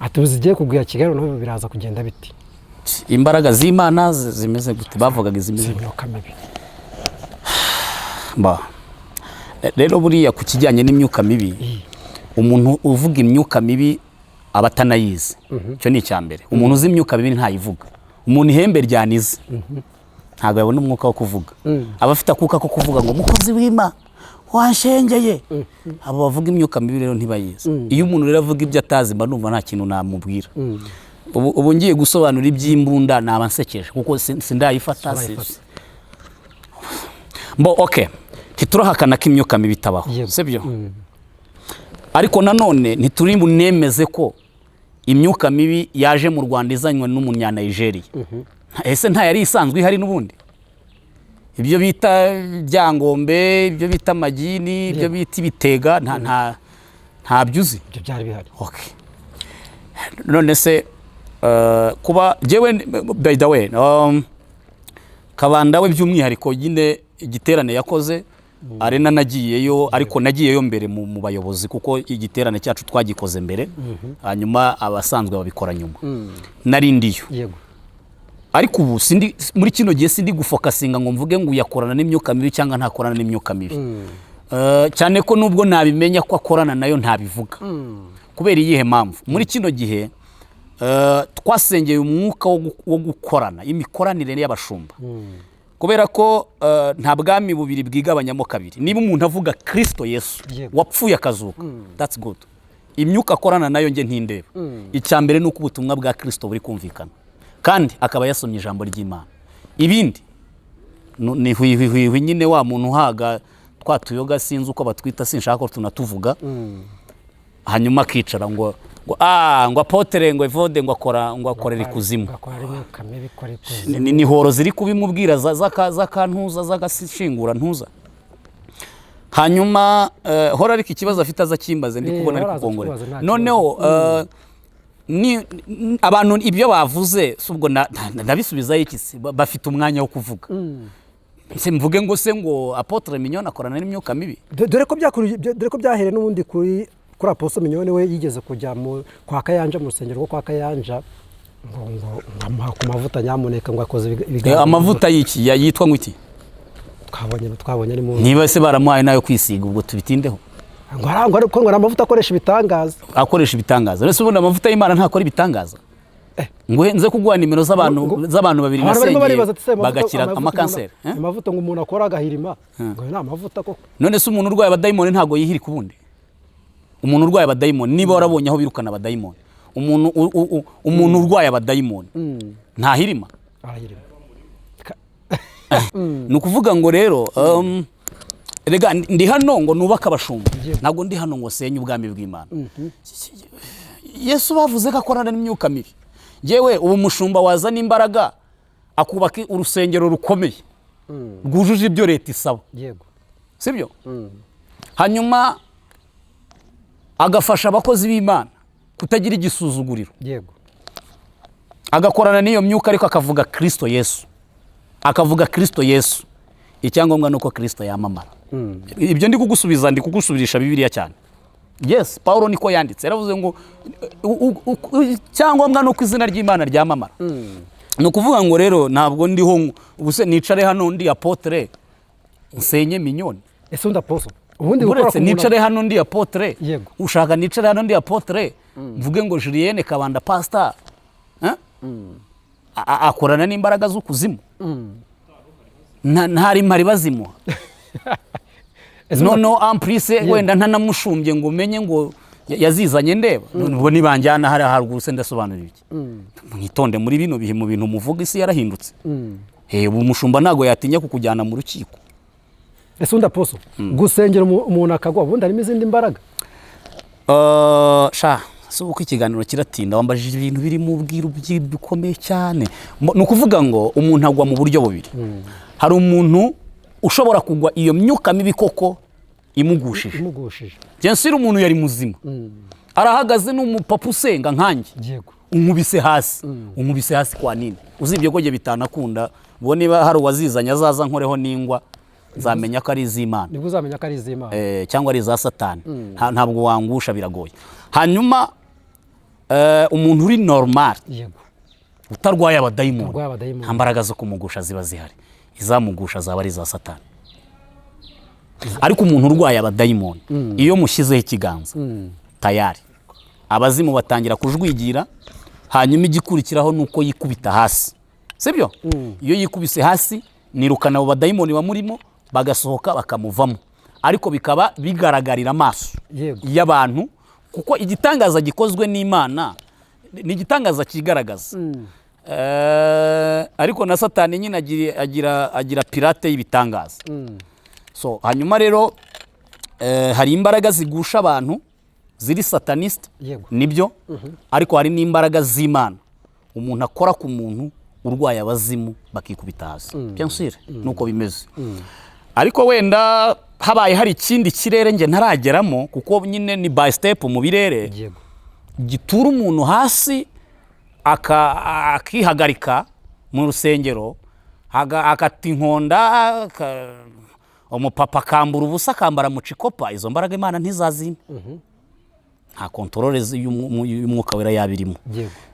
ati, "ubu zigiye kugwira Kigali, noneho biraza kugenda biti?" Imbaraga z'Imana zimeze gute? Bavugaga izimeze gute? Imyuka mibi. Ba rero, buriya ku kijyanye n'imyuka mibi, umuntu uvuga imyuka mibi aba atanayizi. Icyo ni icya mbere. Umuntu uzi imyuka mibi ntayivuga. Umuntu ihembe ryanize ntabwo yabona umwuka wo kuvuga, aba afite akuka ko kuvuga ngo: "Mukozi w'Imana, wanshengeye." Abo bavuga imyuka mibi rero ntibayizi. Iyo umuntu rero avuga ibyo atazi, mba numva nta kintu namubwira. Ubu ngiye gusobanura iby'imbunda naba nsekeje, kuko sindayifata. Sindayifata. Mbo okay, ntiturahakana ko imyuka mibi itabaho, sibyo? Ariko nanone ntituri bunemeze ko imyuka mibi yaje mu Rwanda izanywe n'umunyanayigeriya. Ese nta yari isanzwe ihari n'ubundi? Ibyo bita byangombe, ibyo bita amagini, ibyo bita ibitega, ntabyo uzi? Ibyo byari bihari. Okay. None se kuba jewe, by the way, Kabanda we by'umwihariko nyine, igiterane yakoze arena nagiyeyo, ariko nagiyeyo mbere mu bayobozi, kuko igiterane cyacu twagikoze mbere, hanyuma abasanzwe babikora nyuma. Nari ndiyo. Ariko ubu sindi, muri kino gihe sindi gufocusinga ngo mvuge ngo uyakorana n'imyuka mibi cyangwa ntakorana n'imyuka mibi. Cyane ko nubwo nabimenya ko akorana nayo, ntabivuga. Kubera iyihe mpamvu? Muri kino gihe twasengeye umwuka wo gukorana, imikoranire y'abashumba. Kubera ko nta bwami bubiri bwigabanyamo kabiri. Niba umuntu avuga Kirisito Yesu wapfuye akazuka, that's good. Imyuka akorana nayo njye ntindeba. Icya mbere ni uko ubutumwa bwa Kirisito buri kumvikana, kandi akaba yasomye ijambo ry'Imana. Ibindi ni hwihwihwihwi nyine, wa muntu uhaga twa tuyoga, sinzi uko batwita, sinshaka ko tunatuvuga, hanyuma akicara ngo apôtre, ngo Evode, ngo akora, ngo akorera ikuzimu. Gakora imyuka mibi, ikora ikuzimu. Ni horo ziri kubimubwira z'akantuza, z'agashingura ntuza. Hanyuma hora, ariko ikibazo afite aza akimbaze, ndi kubona ari hora aza kukongorera. akibaza, nta Noneho abantu ibyo bavuze si ubwo ndabisubizayo iki se? Bafite umwanya wo kuvuga, se mvuge ngo se ngo apôtre Mignone akorana n'imyuka mibi? Dore ko byahereye n'ubundi kuri Apostle Mignone. We yigeze kujya kwa Kayanja, mu rusengero rwo kwa Kayanja, ngo amuha ku mavuta, nyamuneka, ngo akoze ibiganza. Amavuta y'iki? Yitwa ngo iki? Twabonye ari mu Niba se baramuhaye nayo kwisiga, ubwo tubitindeho? Ngo arangwa, ariko ngo ari amavuta akoresha ibitangaza. Akoresha ibitangaza. Ese ubundi amavuta y'Imana ntakora ibitangaza? Ngo nze kuguha nimero z'abantu z'abantu babiri Abantu barimo nasengeye baribaza ati se bagakira amavuta amakanseri, eh? Amavuta ngo umuntu akora agahirima, ngo ni amavuta koko? None se umuntu urwaye abadayimoni ntabwo yihirika? Ubundi umuntu urwaye abadayimoni, niba warabonye aho birukana abadayimoni, umuntu urwaye abadayimoni ntahirima? Arahirima. Ni ukuvuga ngo rero rega ndi hano ngo nubake abashumba, ntabwo ndi hano ngo senye ubwami bw'Imana. Yesu bavuze ko akorana n'imyuka mibi. Yewe, ubu umushumba wazana imbaraga akubaka urusengero rukomeye rwujuje ibyo leta isaba, sibyo? Hanyuma agafasha abakozi b'Imana kutagira igisuzuguriro, agakorana n'iyo myuka, ariko akavuga Kirisito Yesu, akavuga Kirisito Yesu. Icyangombwa ni uko Kirisito yamamara. Ibyo ndi kugusubiza, ndi kugusubirisha Bibiliya cyane. Yes, Paul niko yanditse, yaravuze ngo icyangombwa ni uko izina ry'Imana ryamamara. Ni ukuvuga ngo rero ntabwo ndiho ubu se nicare hano ndi apôtre nsenye Mignone? Ese undi apostle, ubundi gukora Uretse ku muntu nicare hano ndi apôtre, ushaka nicare hano ndi apôtre mvuge ngo Julienne Kabanda pastor, eh? Akorana n'imbaraga z'ukuzimu? Ntari mpari bazimuha. Ese ubundi Noneho en plus wenda ntanamushumbye ngo umenye ngo yazizanye ndeba. Ubwo nibanjyana hariya haruguru se ndasobanura iki? Mwitonde muri bino bihe mu bintu muvuga, isi yarahindutse. Ubu umushumba ntabwo yatinya kukujyana mu rukiko. Ese undi apostle, gusengera umuntu akagwa, ubundi harimo izindi mbaraga? Sha si uko ikiganiro kiratinda, wambajije ibintu biri mu bwiru bikomeye cyane. Ni ukuvuga ngo umuntu agwa mu buryo bubiri. Hari umuntu ushobora kugwa iyo myuka mibi koko imugushije. Imugushije. Bien sûr, umuntu yari muzima, arahagaze, ni umupapa usenga nkanjye, unkubise hasi, unkubise hasi kwa nini? Uzibye ko njye bitanakunda. Ubwo niba hari uwazizanye azaza nkoreho n'ingwa, nzamenya ko ari iz'Imana. Nibwo uzamenya ko ari iz'Imana. Cyangwa ari iza Satani. Ntabwo wangusha, biragoye. Hanyuma umuntu uri normal, utarwaye abadayimoni, Utarwaye abadayimoni. nta mbaraga zo kumugusha ziba zihari. Izamugusha zaba ari iza Satani. Ariko umuntu urwaye abadayimoni, iyo mushyizeho ikiganza, tayari abazimu batangira kujwigira. Hanyuma igikurikiraho ni uko yikubita hasi, sibyo? Iyo yikubise hasi, nirukana abo badayimoni bamurimo, bagasohoka bakamuvamo, ariko bikaba bigaragarira amaso y'abantu, kuko igitangaza gikozwe n'Imana ni igitangaza cyigaragaza. Ariko na Satani nyine agira pirate y'ibitangaza. So hanyuma rero hari imbaraga zigusha abantu ziri sataniste, nibyo, ariko hari n'imbaraga z'Imana. Umuntu akora ku muntu urwaye abazimu bakikubita hasi, bien sûr, nuko bimeze. Ariko wenda habaye hari ikindi kirere njye ntarageramo, kuko nyine ni by step mu birere, gitura umuntu hasi akihagarika mu rusengero, akata inkonda, umupapa akambura ubusa, akambara mucikopa, izo mbaraga Imana ntizazime. Nta contrôle y'umwuka wera yabirimo.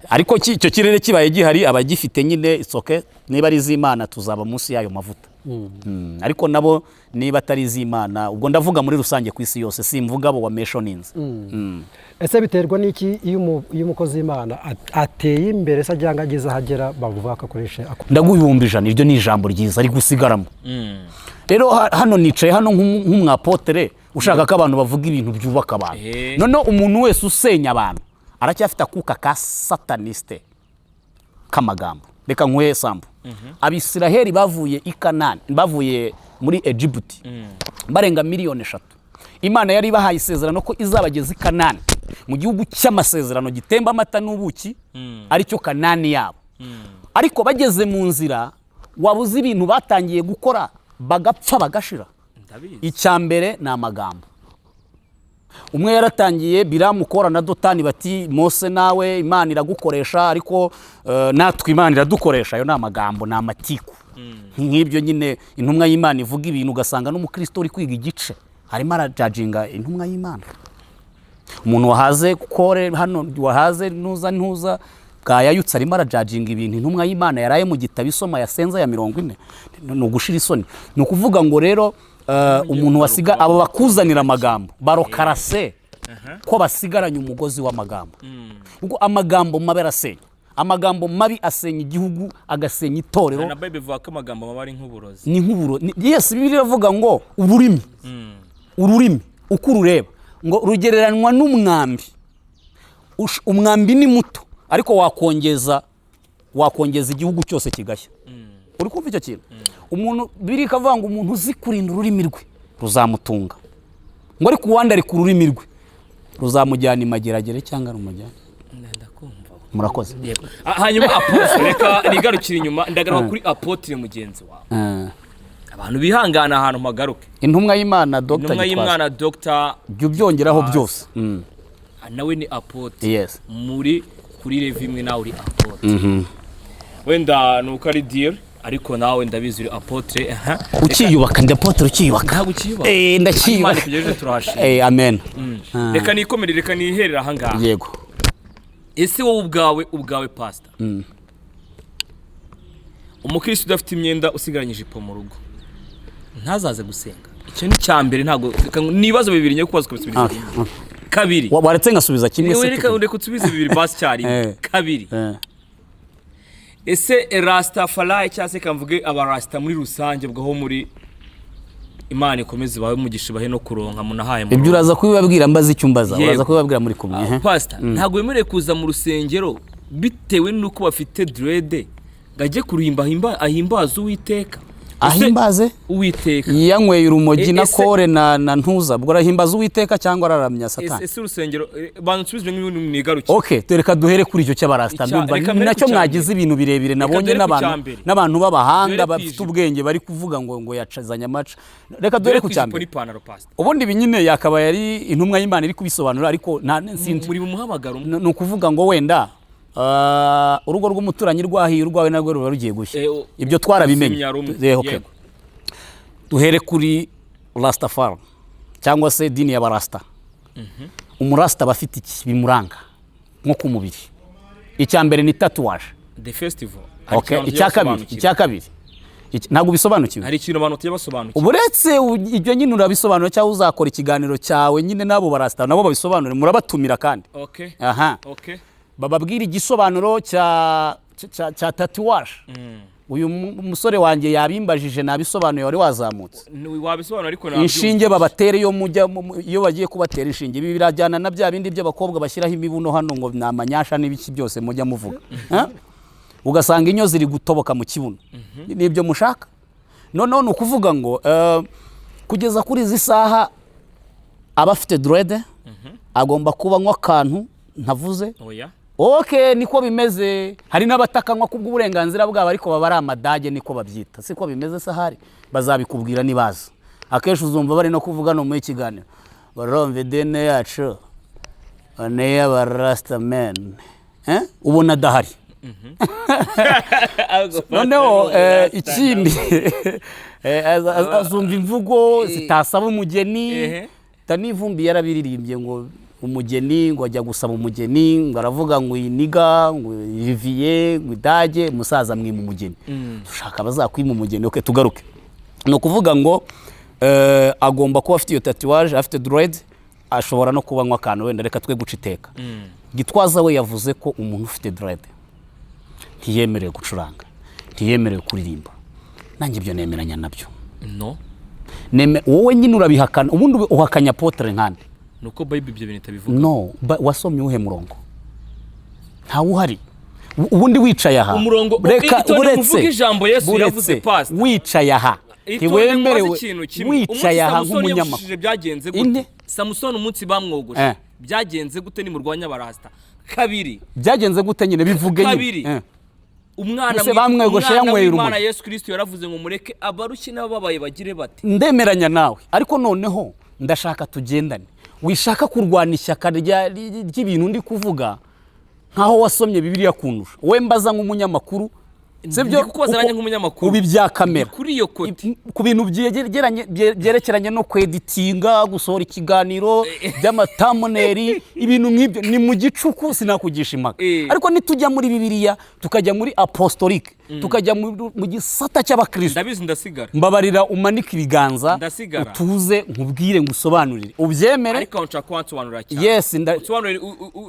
Ariko icyo kirere kibaye gihari, abagifite nyine isoke, niba ari iz'Imana tuzaba munsi y'ayo mavuta. Ariko nabo niba atari iz'Imana, ubwo ndavuga muri rusange ku isi yose, simvuga abo wa mentioninze. Ese biterwa n'iki iyo umukozi w'Imana ateye imbere se cyangwa ageze ahagera bavuga ko akoresha Ndaguha 100,000. Iryo ni ijambo ryiza ari gusigaramo. Rero hano nicaye hano nk'umwapotere ushaka ko abantu bavuga ibintu byubaka abantu. Noneho umuntu wese usenya abantu aracyafite akuka ka sataniste k'amagambo. Reka nkuhe sambu. Abisiraheli bavuye i Kanani, bavuye muri Egiputi barenga miliyoni 3. Imana yari ibahaye isezerano ko izabageza i Kanani, mu gihugu cy'amasezerano gitemba amata n'ubuki, aricyo Kanani yabo. Ariko bageze mu nzira, wabuze ibintu batangiye gukora, bagapfa bagashira. Ndabizi. Icya mbere ni amagambo. Umwe yaratangiye, Biramu, Kora na Dotani, bati: "Mose, nawe Imana iragukoresha, ariko natwe Imana iradukoresha." Ayo ni amagambo, ni amatiku. Nk'ibyo nyine intumwa y'Imana ivuga ibintu, ugasanga n'umukristo uri kwiga igice harimo arajajinga intumwa y'Imana. Umuntu wahaze kore hano, wahaze ntuza ntuza bwayayutse, arimo arajajinga ibintu intumwa y'Imana yaraye mu gitabo isoma, yasenze ya 40. Ni ugushira isoni. Ni ukuvuga ngo rero umuntu wasiga abo bakuzanira amagambo barokarase ko basigaranye umugozi w'amagambo, kuko amagambo mabi arasenya. Amagambo mabi asenya igihugu, agasenya itorero. Na Bible ivuga ko amagambo mabi ari nk'uburozi. Ni nk'uburo yes. Bibiliya iravuga ngo ururimi uko urureba ngo rugereranywa n'umwambi. Umwambi ni muto, ariko wakongeza igihugu cyose kigashya. Uri kumva icyo kintu? Umuntu, biri ikavuga ngo umuntu uzi kurinda ururimi rwe ruzamutunga, ngo ariko uwandarika ururimi rwe ruzamujyana imageragere cyangwa rumujyana. Ndakumva. Murakoze. Yego. Hanyuma apostle, reka nigarukire inyuma, ndagaruka kuri apotre mugenzi wawe. Abantu bihangana ahantu mpagaruke. Intumwa y'Imana Dr. Intumwa Gitwaza. y'Imana Dr. Jya ubyongeraho byose. Nawe ni apotre. Yes. Muri kuri level imwe, nawe uri apotre. Wenda ni uko ari deal, ariko nawe ndabizi uri apotre. Aha. Ukiyubaka, ndi apotre ukiyubaka. Ntabwo ukiyubaka. Eh, Imana ndakiyubaka. ikugejeje turahashima. Eh, amen. Reka nikomere, reka niherere ahangaha. Yego. Ese wowe ubwawe pastor, umukristo udafite imyenda, usigaranye ijipo mu rugo, ntazaze gusenga? Icyo ni icya mbere. Ntabwo ni ibibazo bibiri ngiye kubaza, ukabisubiza rimwe. Kabiri. Waretse ngasubiza kimwe se? Reka usubize bibiri basi cyarimwe. Kabiri. Ese Rastafari, cyangwa se kamvuge abarasita muri rusange, bwaho muri Imana ikomeze ibahe umugisha, ibahe no kuronka munahaye Ibyo muronka. uraza kubibabwira, mbaza icyo umbaza. Yego. Uraza kubibabwira muri kumwe. Pastor, ntabwo wemerewe kuza mu rusengero bitewe n'uko bafite dread ngo ajye kurimba ahimbaze Uwiteka. Ahimbaze? Uwiteka. Yanyweye urumogi na kore na ntuza, ubwo arahimbaza Uwiteka cyangwa araramya Satani? Ese urusengero, banza usubize nk'ibintu nigarukiye. Okay, reka duhere kuri icyo cy'abarasta. Ndumva Reka ni mbere nacyo ku cya mwagize mbere. ibintu birebire nabonye Duhere ku n'abantu cya mbere. n'abantu b'abahanga Duhere ku bafite ijipo. ubwenge bari kuvuga ngo yacazanye amaca. Reka duhere ku cya ijipo mbere. N'ipantaro, pastor. Ubundi ibi nyine yakabaye ari intumwa y'Imana iri kubisobanura, ariko nta sinzi. Muri mu muhamagaro umwe. Ni ukuvuga ngo wenda urugo rw'umuturanyi rwahiye, urwawe narwo ruba rugiye gushya. Ibyo twarabimenye. Zimya rumwe. Okay. Yego. Duhere kuri Rastafari cyangwa se idini y'abarasta. Umurasta aba afite iki bimuranga nko ku mubiri? Icya mbere ni tatouage. The festival. Hari Okay. ikintu Icya kabiri, basobanukirwa. icya kabiri, ntabwo ubisobanukiwe. Hari ikintu abantu batajya basobanukirwa. Uburetse ibyo nyine urabisobanura, cyangwa uzakora ikiganiro cyawe nyine n'abo barasta nabo babisobanure, murabatumira kandi. Aha. Bababwira igisobanuro cya tatouage. Uyu musore wanjye yabimbajije, nabisobanuye, wari wazamutse. Wabisobanura ariko Inshinge babatera, iyo mujya iyo bagiye kubatera inshinge, ibi birajyana na bya bindi by'abakobwa bashyiraho imibuno hano ngo ni amanyasha n'ibiki byose mujya muvuga. Ha? Ugasanga inyo ziri gutoboka mu kibuno, nibyo mushaka. Noneho ni ukuvuga ngo kugeza kuri izi saha aba afite dread, agomba kuba anywa akantu ntavuze. Oya. Ok, niko bimeze. Hari n'abatakanywa kubw'uburenganzira bwabo, ariko baba ari amadage, niko babyita. Siko bimeze se? Ahari bazabikubwira nibaza. Akenshi uzumva bari no kuvuga no muri kiganiro, barumva idini yacu ni iy'abarasitamen. Eh? Ubona adahari. Noneho ikindi, azumva imvugo zitasaba umugeni. Danny Vumbi yarabiririmbye ngo Umugeni ngo ajya gusaba umugeni, ngo aravuga ngo iyi nigga, ngo Riviye, ngo idage, umusaza mwima umugeni. Dushaka abazakwima umugeni. Okay, tugaruke. Ni ukuvuga ngo agomba kuba afite iyo tatouage, afite dread, ashobora no kuba anywa akantu wenda, reka twe guca iteka. Gitwaza we yavuze ko umuntu ufite dread ntiyemerewe gucuranga, ntiyemerewe kuririmba. Nanjye ibyo nemeranya nabyo. No. Wowe nyine urabihakana, ubundi uhakanya apôtre nkande. Ni uko Bible ibyo bintu itabivuga. No, wasomye uwuhe murongo? Ntawe uhari. Ubundi wicaye aha, Umurongo- reka Itonde, uretse muvuge ijambo Yesu buretse, yavuze, Pastor. Wicaye aha, Itonde, ntiwemerewe mubaze ikintu kimwe. wicaye Umunsi aha Samusoni nk'umunyamakuru. yagushije byagenze Inde? gute? Samusoni umunsi bamwogoshe byagenze gute? Nimurwanya abarasta kabiri. Byagenze gute nyine? Bivuge nyine. Kabiri. Umwana Ese bamwogoshe umwana yanyweye w'Imana urumogi? Yesu Kristo yaravuze ngo mureke abarushye n'abababaye bagire bati. Ndemeranya nawe, ariko noneho ndashaka tugendane. Wishaka kurwana ishyaka ry'ibintu ndi kuvuga nkaho wasomye Bibiliya kundusha. Wowe mbaza nk'umunyamakuru, sibyo? Ndi kukubaza nanjye nk'umunyamakuru. Ubu ibya kamera. Ndi kuri iyo côté. Ku bintu byegeranye, byerekeranye no kweditinga, gusohora ikiganiro, by'ama thumbnail, ibintu nk'ibyo ni mu gicuku, sinakugisha impaka. Ariko nitujya muri Bibiliya, tukajya muri apostolique, tukajya mu gisata cy'abakristo, Ndabizi, ndasigara. mbabarira umanike ibiganza. Ndasigara. Utuze, nkubwire, ngusobanurire, ubyemere. Ariko aho nshaka ko wansobanurira cyane. Yes, Unsobanurire,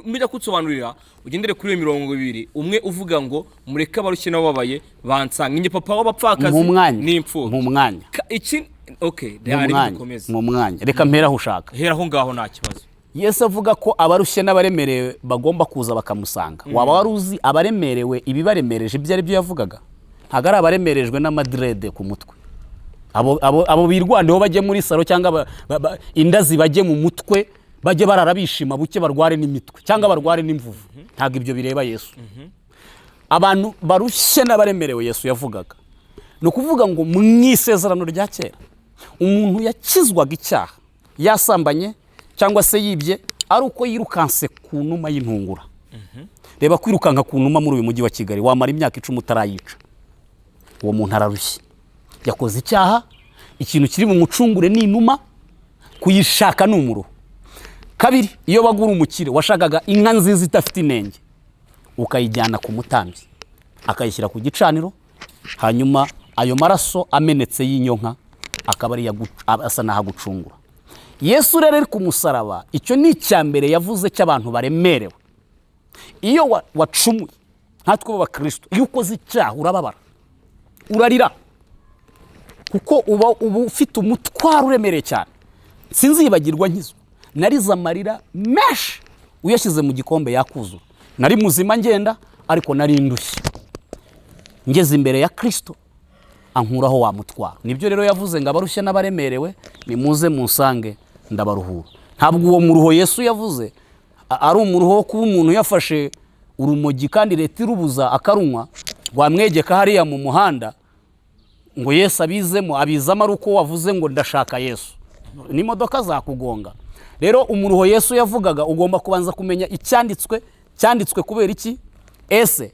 nujya kunsobanurira ugendere kuri iyo mirongo ibiri, umwe uvuga ngo mureke abarushye n'abababaye bansanga, njye papa w'abapfakazi Mu mwanya n'imfubyi. Mu mwanya. Iki okay, Mu reka mwanya. dukomeze. Mu mwanya, reka mpere aho ushaka. Hera aho ngaho, nta kibazo. Yesu avuga ko abarushye n'abaremerewe bagomba kuza bakamusanga. Waba wari uzi abaremerewe ibibaremereje ibyo ari byo yavugaga? Ntabwo ari abaremerejwe n'ama dread ku mutwe. Abo birwandeho bajye muri salon, cyangwa inda zibajye mu mutwe, bajye barara bishima buke, barware n'imitwe cyangwa barware n'imvuvu. Ntabwo ibyo bireba Yesu. Abantu barushye n'abaremerewe Yesu yavugaga, ni ukuvuga ngo mu isezerano rya kera umuntu yakizwaga icyaha yasambanye cyangwa se yibye ari uko yirukanse ku numa y'intungura. Reba kwirukanka ku numa muri uyu mujyi wa Kigali, wamara imyaka 10 utarayica. Uwo muntu ararushye, yakoze icyaha. Ikintu kiri mu mucungure ni inuma, kuyishaka ni umuruho. Kabiri, iyo bagura umukire washakaga inka nziza idafite inenge, ukayijyana ku mutambyi akayishyira ku gicaniro, hanyuma ayo maraso amenetse y'inyonka akaba ariyo asa n'aho agucungura. Yesu rero ari ku musaraba, icyo ni icya mbere yavuze cy'abantu baremerewe. Iyo wacumuye, nkatwe b'abakristo, iyo ukoze icyaha urababara, urarira, kuko uba ufite umutwaro uremereye cyane. Sinzibagirwa nkizwa, narize amarira menshi, uyashyize mu gikombe yakuzura. Nari muzima ngenda, ariko nari ndushye. Ngeze imbere ya Kirisito ankuraho wa mutwaro. Nibyo rero yavuze ngo abarushye n'abaremerewe nimuze munsange ndabaruhura. Ntabwo uwo muruho Yesu yavuze ari umuruho wo kuba umuntu yafashe urumogi kandi leta irubuza akarunywa, rwamwegeka hariya mu muhanda ngo Yesu abizemo. Abizamo ari uko wavuze ngo ndashaka Yesu, n'imodoka zakugonga. Rero umuruho Yesu yavugaga, ugomba kubanza kumenya icyanditswe. Cyanditswe kubera iki? Ese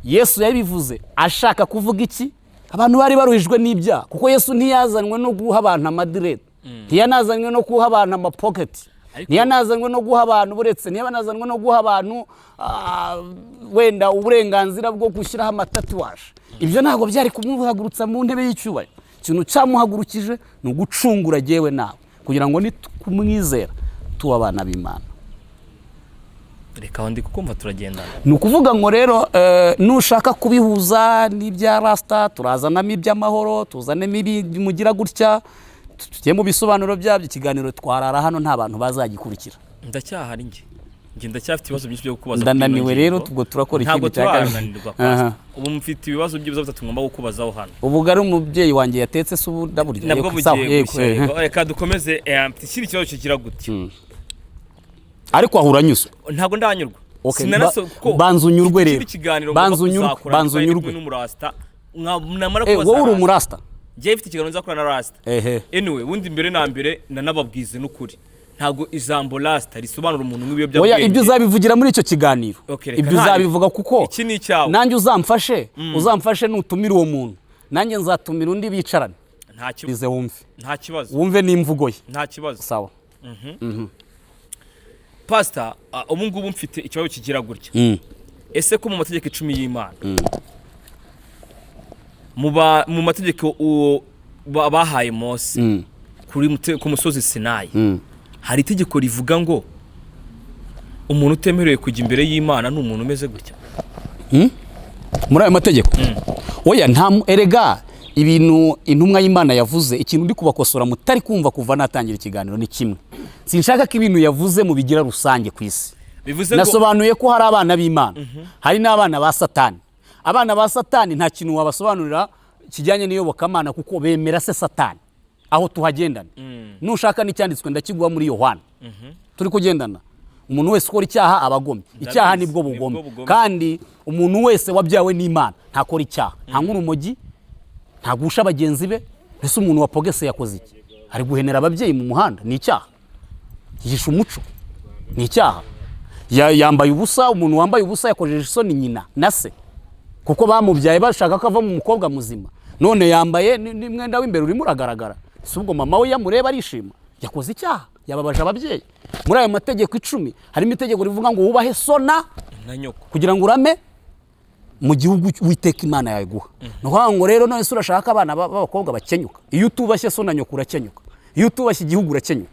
Yesu yabivuze ashaka kuvuga iki? Abantu bari baruhijwe n'ibyaha, kuko Yesu ntiyazanywe no guha abantu ama dread, ntiyanazanywe no guha abantu amapoketi, ntiyanazanywe no guha abantu, buretse, ntiyanazanywe no guha abantu wenda uburenganzira bwo gushyiraho ama tatouage. Ibyo ntabwo byari kumuhagurutsa mu ntebe y'icyubahiro. Ikintu cyamuhagurukije ni ugucungura jyewe nawe, kugira ngo nitumwizera tuba abana b'Imana. Reka aho ndi kukumva, turagendana. Ni ukuvuga ngo rero nushaka kubihuza n'ibya rasita, turazanamo iby'amahoro, tuzanemo ibi mugira gutya, tujye mu bisobanuro byabyo. Ikiganiro twarara hano, nta bantu bazagikurikira. Ndacyahari njye ndacyafite ibibazo byinshi byo kukubaza kuri Ndananiwe ino rero. ngingo. Ubwo turakora Ntabwo ikindi cya kabiri. turananirwa, Pastor. Ubu mfite ibibazo by'ibibazo bitatu ngomba kukubazaho hano. Ubugari umubyeyi wanjye yatetse se ubu ndaburya? Nabwo Yego, sawa, bugiye yego, gushya. eh. Reka dukomeze. Mfite ikindi kibazo kigira gutya. Ariko aho uranyuzwe? Ntabwo ndanyurwa. Okay, Kuko banza unyurwe rero. ikindi kiganiro Banza ngomba unyurwe, kuzakora banza ndi kumwe unyurwe. n'umurasta. Namara Eh, kubaza wowe uri rasta. umurasta? Njyewe mfite ikiganiro nzakora na rasta. Anyway, ubundi mbere na mbere nanababwize n'ukuri, ntabwo ijambo rasta risobanura umuntu Oya, nk'ibiyobyabwenge. ibyo uzabivugira muri icyo kiganiro. Okay, reka Ibyo uzabivuga kuko Iki ni icyawe. nanjye uzamfashe nutumira uwo muntu, nanjye nzatumira undi bicarane. Nta kibazo. Bize wumve. Nta kibazo. Wumve n'imvugo ye. Nta kibazo. Sawa. Pastor, ubu ngubu mfite ikibazo kigira gutya. Ese ko mu mategeko 10 y'Imana, mu mategeko uwo bahaye Mose ku musozi Sinayi, hari itegeko rivuga ngo umuntu utemerewe kujya imbere y'Imana ni umuntu umeze gutya? Muri ayo mategeko, oya, nta erega ibintu intumwa y'Imana yavuze, ikintu ndi kubakosora mutari kumva kuva natangira ikiganiro ni kimwe: sinshaka ko ibintu yavuze mubigira rusange ku isi. Bivuze ngo Nasobanuye ko hari abana b'Imana, hari n'abana ba Satani. Abana ba Satani nta kintu wabasobanurira kijyanye n'iyobokamana, kuko bemera se Satani. Aho tuhagendana. Nushaka n'icyanditswe ndakiguha muri Yohana. Turi kugendana. Umuntu wese ukora icyaha aba agomye icyaha, nibwo bugome. Nibwo bugome. Kandi umuntu wese wabyawe n'Imana ntakora icyaha, ntanywa urumogi, ntagusha bagenzi be. Mbese umuntu wa pogese yakoze iki? Ari guhenera ababyeyi mu muhanda, ni icyaha. Yishe umuco, ni icyaha. Yambaye ubusa. Umuntu wambaye ubusa yakojeje isoni nyina na se, kuko bamubyaye bashaka ko ava mu mukobwa muzima, none yambaye n'umwenda w'imbere urimo uragaragara. Si ubwo mama we yamureba arishima? Yakoze icyaha, yababaje ababyeyi. Muri ayo mategeko 10 harimo itegeko rivuga ngo wubahe so na na nyoko, kugira ngo urame mu gihugu Witeka Imana yawe guha. Ni ukuvuga ngo rero, none se urashaka abana b'abakobwa bakenyuka? Iyo utubashye so na nyoko urakenyuka, iyo utubashye igihugu urakenyuka.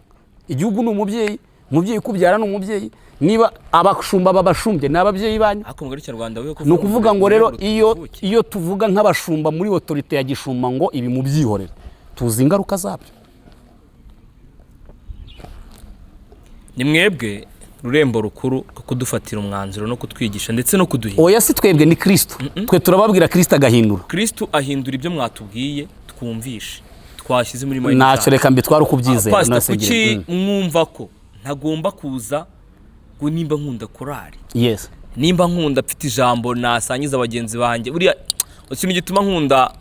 Igihugu ni umubyeyi, umubyeyi ukubyara ni umubyeyi. Niba abashumba babashumbye, ni ababyeyi banyu. Ariko mu Kinyarwanda we ko Ni ukuvuga ngo rero iyo tuvuga nk'abashumba muri autorité ya gishumba ngo ibi mubyihorere, tuzi ingaruka zabyo. Ni mwebwe rurembo rukuru rwo kudufatira umwanzuro no kutwigisha ndetse no kuduhindura. Oya, si twebwe, ni Kristo. Twe turababwira, Kristo agahindura. Kristo ahindura ibyo mwatubwiye, twumvishe, twashyize muri mind Ntacyo zacu. reka mbitware uko ubyizera. Pastor, None se kuki mwumva ko ntagomba kuza ngo nimba nkunda korari, nimba nkunda mfite ijambo nasangiza bagenzi banjye? Buriya ikintu gituma nkunda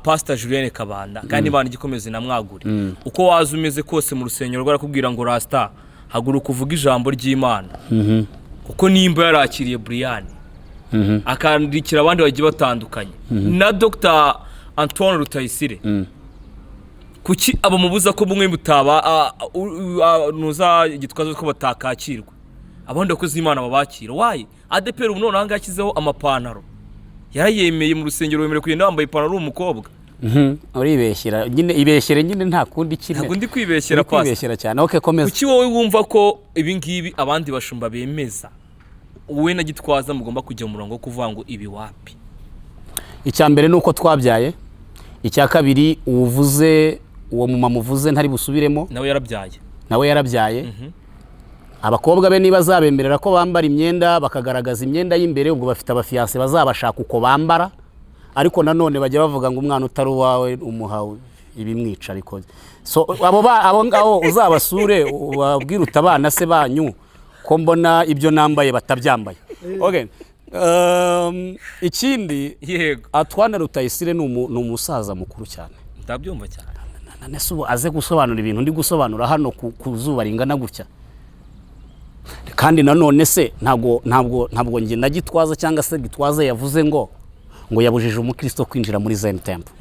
Pastor Julienne Kabanda, kandi Imana igikomeze namwagure, uko waza umeze kose mu rusengero rwarakubwira ngo: "Rasta, haguruka uvuge ijambo ry'Imana." Kuko nimba yarakiriye Brian, akandikira abandi bagiye batandukanye na Dr Antoine Rutayisire, kuki abamubuza ko bumwe butaba nuza Gitwaza ko batakakirwa, abandi bakozi b'Imana babakira? Wayi ADEPR ubu noneho ahangaha yashyizeho amapantaro, yarayemeye mu rusengero, wemerewe kugenda wambaye ipantaro uri umukobwa. Uribeshyera nyine, ibeshyere nyine, nta kundi kimwe. Ntabwo ndi kwibeshyera, Uri Pastor. kwibeshyera cyane. Okay, komeza. Kuki wowe wumva ko ibi ngibi abandi bashumba bemeza, wowe na Gitwaza mugomba kujya mu murongo wo kuvuga ngo ibi wapi? Icya mbere ni uko twabyaye. Icya kabiri, uwuvuze, uwo mumama uvuze ntari busubiremo, Nawe yarabyaye. nawe yarabyaye. Abakobwa be niba azabemerera ko bambara imyenda, bakagaragaza imyenda y'imbere, ubwo bafite abafiancé bazabashaka uko bambara. Ariko nanone bajya bavuga ngo umwana utari uwawe umuha ibimwica. Ariko so abo ngabo uzabasure, ubabwire uti: "Abana se banyu ko mbona ibyo nambaye batabyambaye?" Okay. Ikindi, Antoine Rutayisire ni umusaza mukuru cyane. Ndabyumva cyane. None se ubu aze gusobanura ibintu ndi gusobanura hano ku zuba ringana gutya? Kandi nanone se ntabwo njye na Gitwaza cyangwa se Gitwaza yavuze ngo yabujije umukristo kwinjira muri Zion Temple,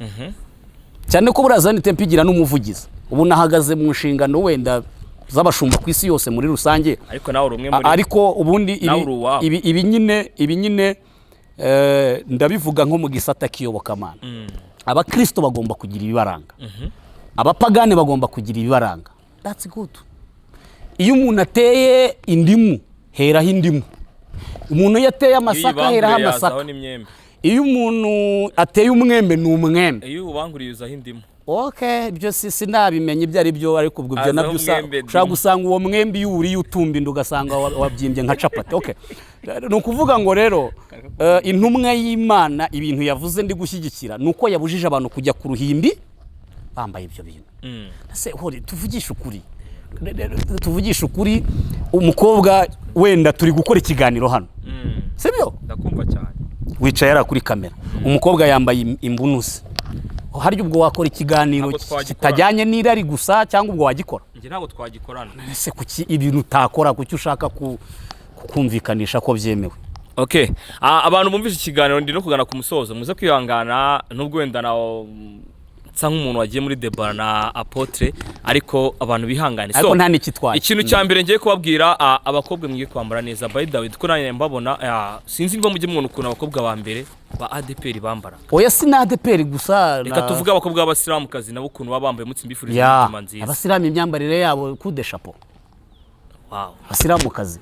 cyane ko buriya Zion Temple igira n'umuvugizi. Ubu nahagaze mu nshingano wenda z'abashumba ku isi yose muri rusange. Ariko nawe uri umwe muri Ariko ubundi Nawe uri uwabo. ibi nyine ndabivuga nko mu gisata k'iyobokamana. Abakristo bagomba kugira ibibaranga, abapagani bagomba kugira ibibaranga. That's good. Iyo umuntu ateye indimu heraho indimu, umuntu iyo ateye amasaka heraho yazaho amasaka, n'imyembe. Iyo umuntu ateye umwembe ni umwembe. Iyo uwubanguriye uzaho indimu. Okay, ibyo si sinabimenya ibyo ari byo, ariko ubwo ibyo Azaho nabyo umwembe ushobora dimu. gusanga uwo mwembe iyo uwuriye utumba inda, ugasanga wabyimbye nka capati. Okay, ni ukuvuga ngo rero intumwa y'Imana ibintu yavuze ndi gushyigikira ni uko yabujije abantu kujya ku ruhimbi bambaye ibyo bintu. Ese hore tuvugishe ukuri, tuvugishe ukuri, umukobwa wenda turi gukora ikiganiro hano, sibyo? Ndakumva cyane. Wicaye hariya kuri kamera, umukobwa yambaye imbunusi, harya ubwo wakora ikiganiro Ntabwo twagikora. kitajyanye n'irari gusa, cyangwa ubwo wagikora? Njye ntabwo twagikorana. Ese kuki ibintu utakora, kuki ushaka kumvikanisha ko byemewe? Okay. Abantu bumvise ikiganiro, ndi no kugana ku musozo, muze kwihangana nubwo wenda na Nsa nk'umuntu wagiye muri débat na apôtre, ariko abantu bihangane. Ariko nta n'ikitwaye. Ikintu cya mbere ngiye kubabwira, abakobwa mwiye kwambara neza. By the way, kuko nanjye mbabona, sinzi niba mujye mubona ukuntu abakobwa ba mbere ba ADPR bambara. Oya, si na ADPR gusa. Reka tuvuge abakobwa b'abasilamukazi nabo ukuntu baba bambaye. Mutsi mbifurije Ya, imitima nziza. Abasilamu imyambarire yabo, coup de chapeau. Abasilamukazi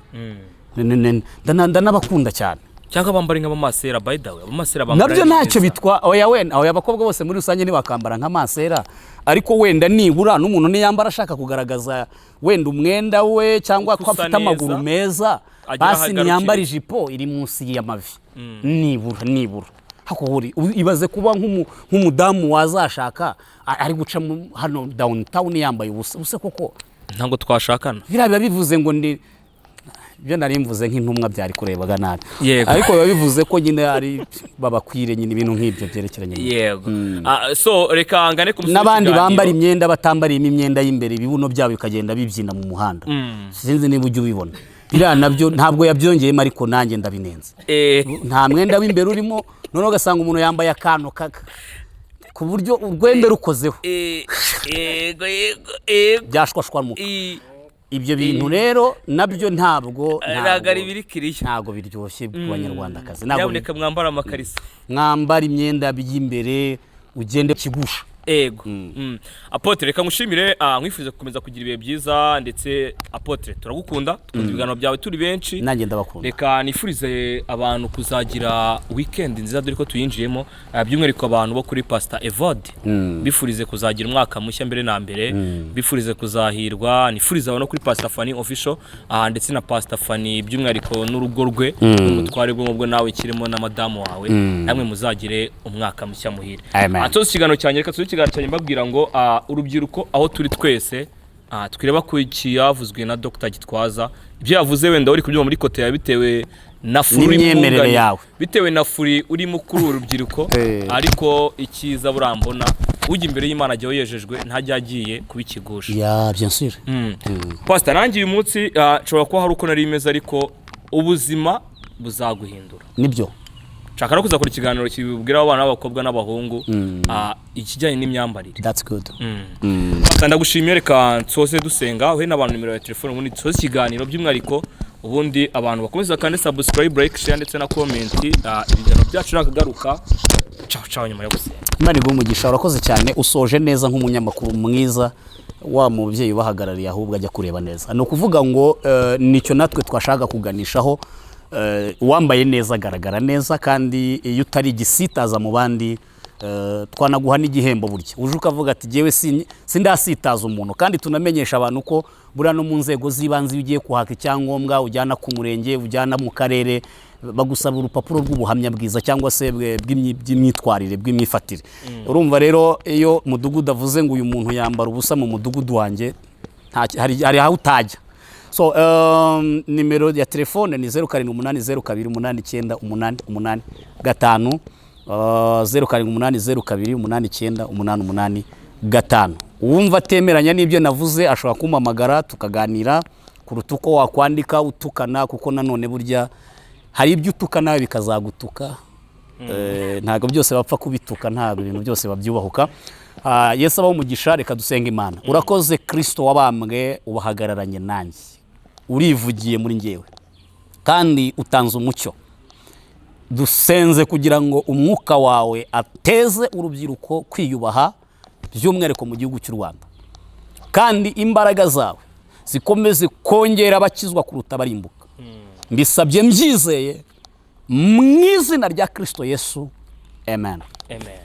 ndanabakunda cyane. Cyangwa bambara nk'abamasera. By the way, abamasera bambara Nabyo neza. Ntacyo bitwa. Oya, wenda oya, abakobwa bose muri rusange ntibakambara nka masera, ariko wenda nibura n'umuntu niyambara ashaka kugaragaza wenda umwenda we cyangwa ko Uko usa afite amaguru neza, meza, agira aho basi agarukira. niyambara ijipo iri munsi y'amavi nibura. Hakuburi ibaze kuba nk'umudamu wazashaka ari guca hano downtown yambaye ubusa ubuse koko. Ntabwo twashakana. Biriya biba bivuze ngo ni ibyo nari mvuze nk'intumwa byari kurebaga nabi. Ariko biba bivuze ko nyine ari babakwire nyine ibintu nk'ibyo byerekeranye Yego. So reka ngane ku musozi n'abandi w'ikiganiro. Bambara imyenda batambariyemo imyenda y'imbere, ibibuno byabo bikagenda bibyina mu muhanda. Sinzi niba ujya ubibona. Biriya nabyo ntabwo yabyongeyemo, ariko nanjye ndabinenze. Nta mwenda w'imbere urimo, noneho ugasanga umuntu yambaye akantu ku buryo urwembe rukozeho Yego yego yego byashwashwamuka. Ibyo bintu rero nabyo ntabwo Ntabwo ari biri kiriya. Ntabwo biryoshye ku Banyarwandakazi. Ntabwo Nyabuneka mwambara amakariso. Mwambara imyenda y'imbere, ugende kigusha. Ego. Apôtre, reka ngushimire, nkwifuriza gukomeza kugira ibihe byiza. Ndetse apôtre, turagukunda, dukunda ibiganiro byawe turi benshi. Nanjye ndabakunda. Reka nifurize abantu kuzagira weekend nziza, dore ko tuyinjiyemo, by'umwihariko abantu bo kuri Pastor Evode, bifurize kuzagira umwaka mushya mbere na mbere, bifurize kuzahirwa. Nifurize abantu kuri Pastor Fanny Official, ndetse na Pastor Fanny by'umwihariko n'urugo rwe n'umutware bwe, ubwo nawe kirimo na madamu wawe, namwe muzagire umwaka mushya muhire. Amen. Tuzi ikiganiro cyanjye, reka tuzi ikiganiro cyanjye mbabwira ngo urubyiruko aho turi twese, twireba ku yavuzwe na Dr Gitwaza. Ibyo yavuze wenda uri kubyumva muri côté yawe bitewe na furi urimo N'imyemerere yawe. Bitewe na furi urimo kuri uru rubyiruko. Ariko icyiza burambona, ujya imbere y'Imana ajya yejejwe, ntajya agiye kuba ikigusha. Ya, bien sûr. Pastor, nanjye uyu munsi nshobora kuba hari uko nari imeze, ariko ubuzima buzaguhindura. Nibyo. Nshaka no kuzakora ikiganiro kibwira abana b'abakobwa n'abahungu ikijyanye n'imyambarire. That's good. Pastor, ndagushimiye. Reka nsoze dusenga, uhe n'abantu nimero ya telefone, ubundi dusoze ikiganiro. By'umwihariko ubundi abantu bakomeza kandi subscribe, like, share ndetse na comment. Ibiganiro byacu nakagaruka. Ciao ciao, nyuma yo gusenga. Imana iguhe umugisha, urakoze cyane, usoje neza nk'umunyamakuru mwiza. Wa mubyeyi ubahagarariye ahubwo ajya kureba neza. Ni ukuvuga ngo nicyo natwe twashaka kuganishaho. Uwambaye neza agaragara neza, kandi iyo utari igisitaza mu bandi, twanaguha n'igihembo. Burya uje ukavuga ati jyewe sindasitaza umuntu. Kandi tunamenyesha abantu ko buriya no mu nzego z'ibanze, iyo ugiye kuhaka icyangombwa ujyana ku murenge, ujyana mu karere, bagusaba urupapuro rw'ubuhamya bwiza cyangwa se bw'imyitwarire, bw'imyifatire. Urumva rero, iyo mudugudu avuze ngo uyu muntu yambara ubusa mu mudugudu wanjye, hari aho utajya. So nimero ya telefone ni 0780289885, 0780289885. Uwumva atemeranya n'ibyo navuze ashobora kumpamagara tukaganira, kuruta uko wakwandika utukana, kuko nanone burya hari ibyo utuka nawe bikazagutuka. Ntabwo byose bapfa kubituka, ntabwo ibintu byose babyubahuka. Yesu abaho umugisha. Reka dusenga Imana. Urakoze Kirisito wabambwe, ubahagararanye nanjye, urivugiye muri njyewe kandi utanze umucyo. Dusenze kugira ngo umwuka wawe ateze urubyiruko kwiyubaha, by'umwihariko mu gihugu cy'u Rwanda, kandi imbaraga zawe zikomeze kongera abakizwa kuruta abarimbuka. Mbisabye mbyizeye mu izina rya Kirisito Yesu, amen. Amen.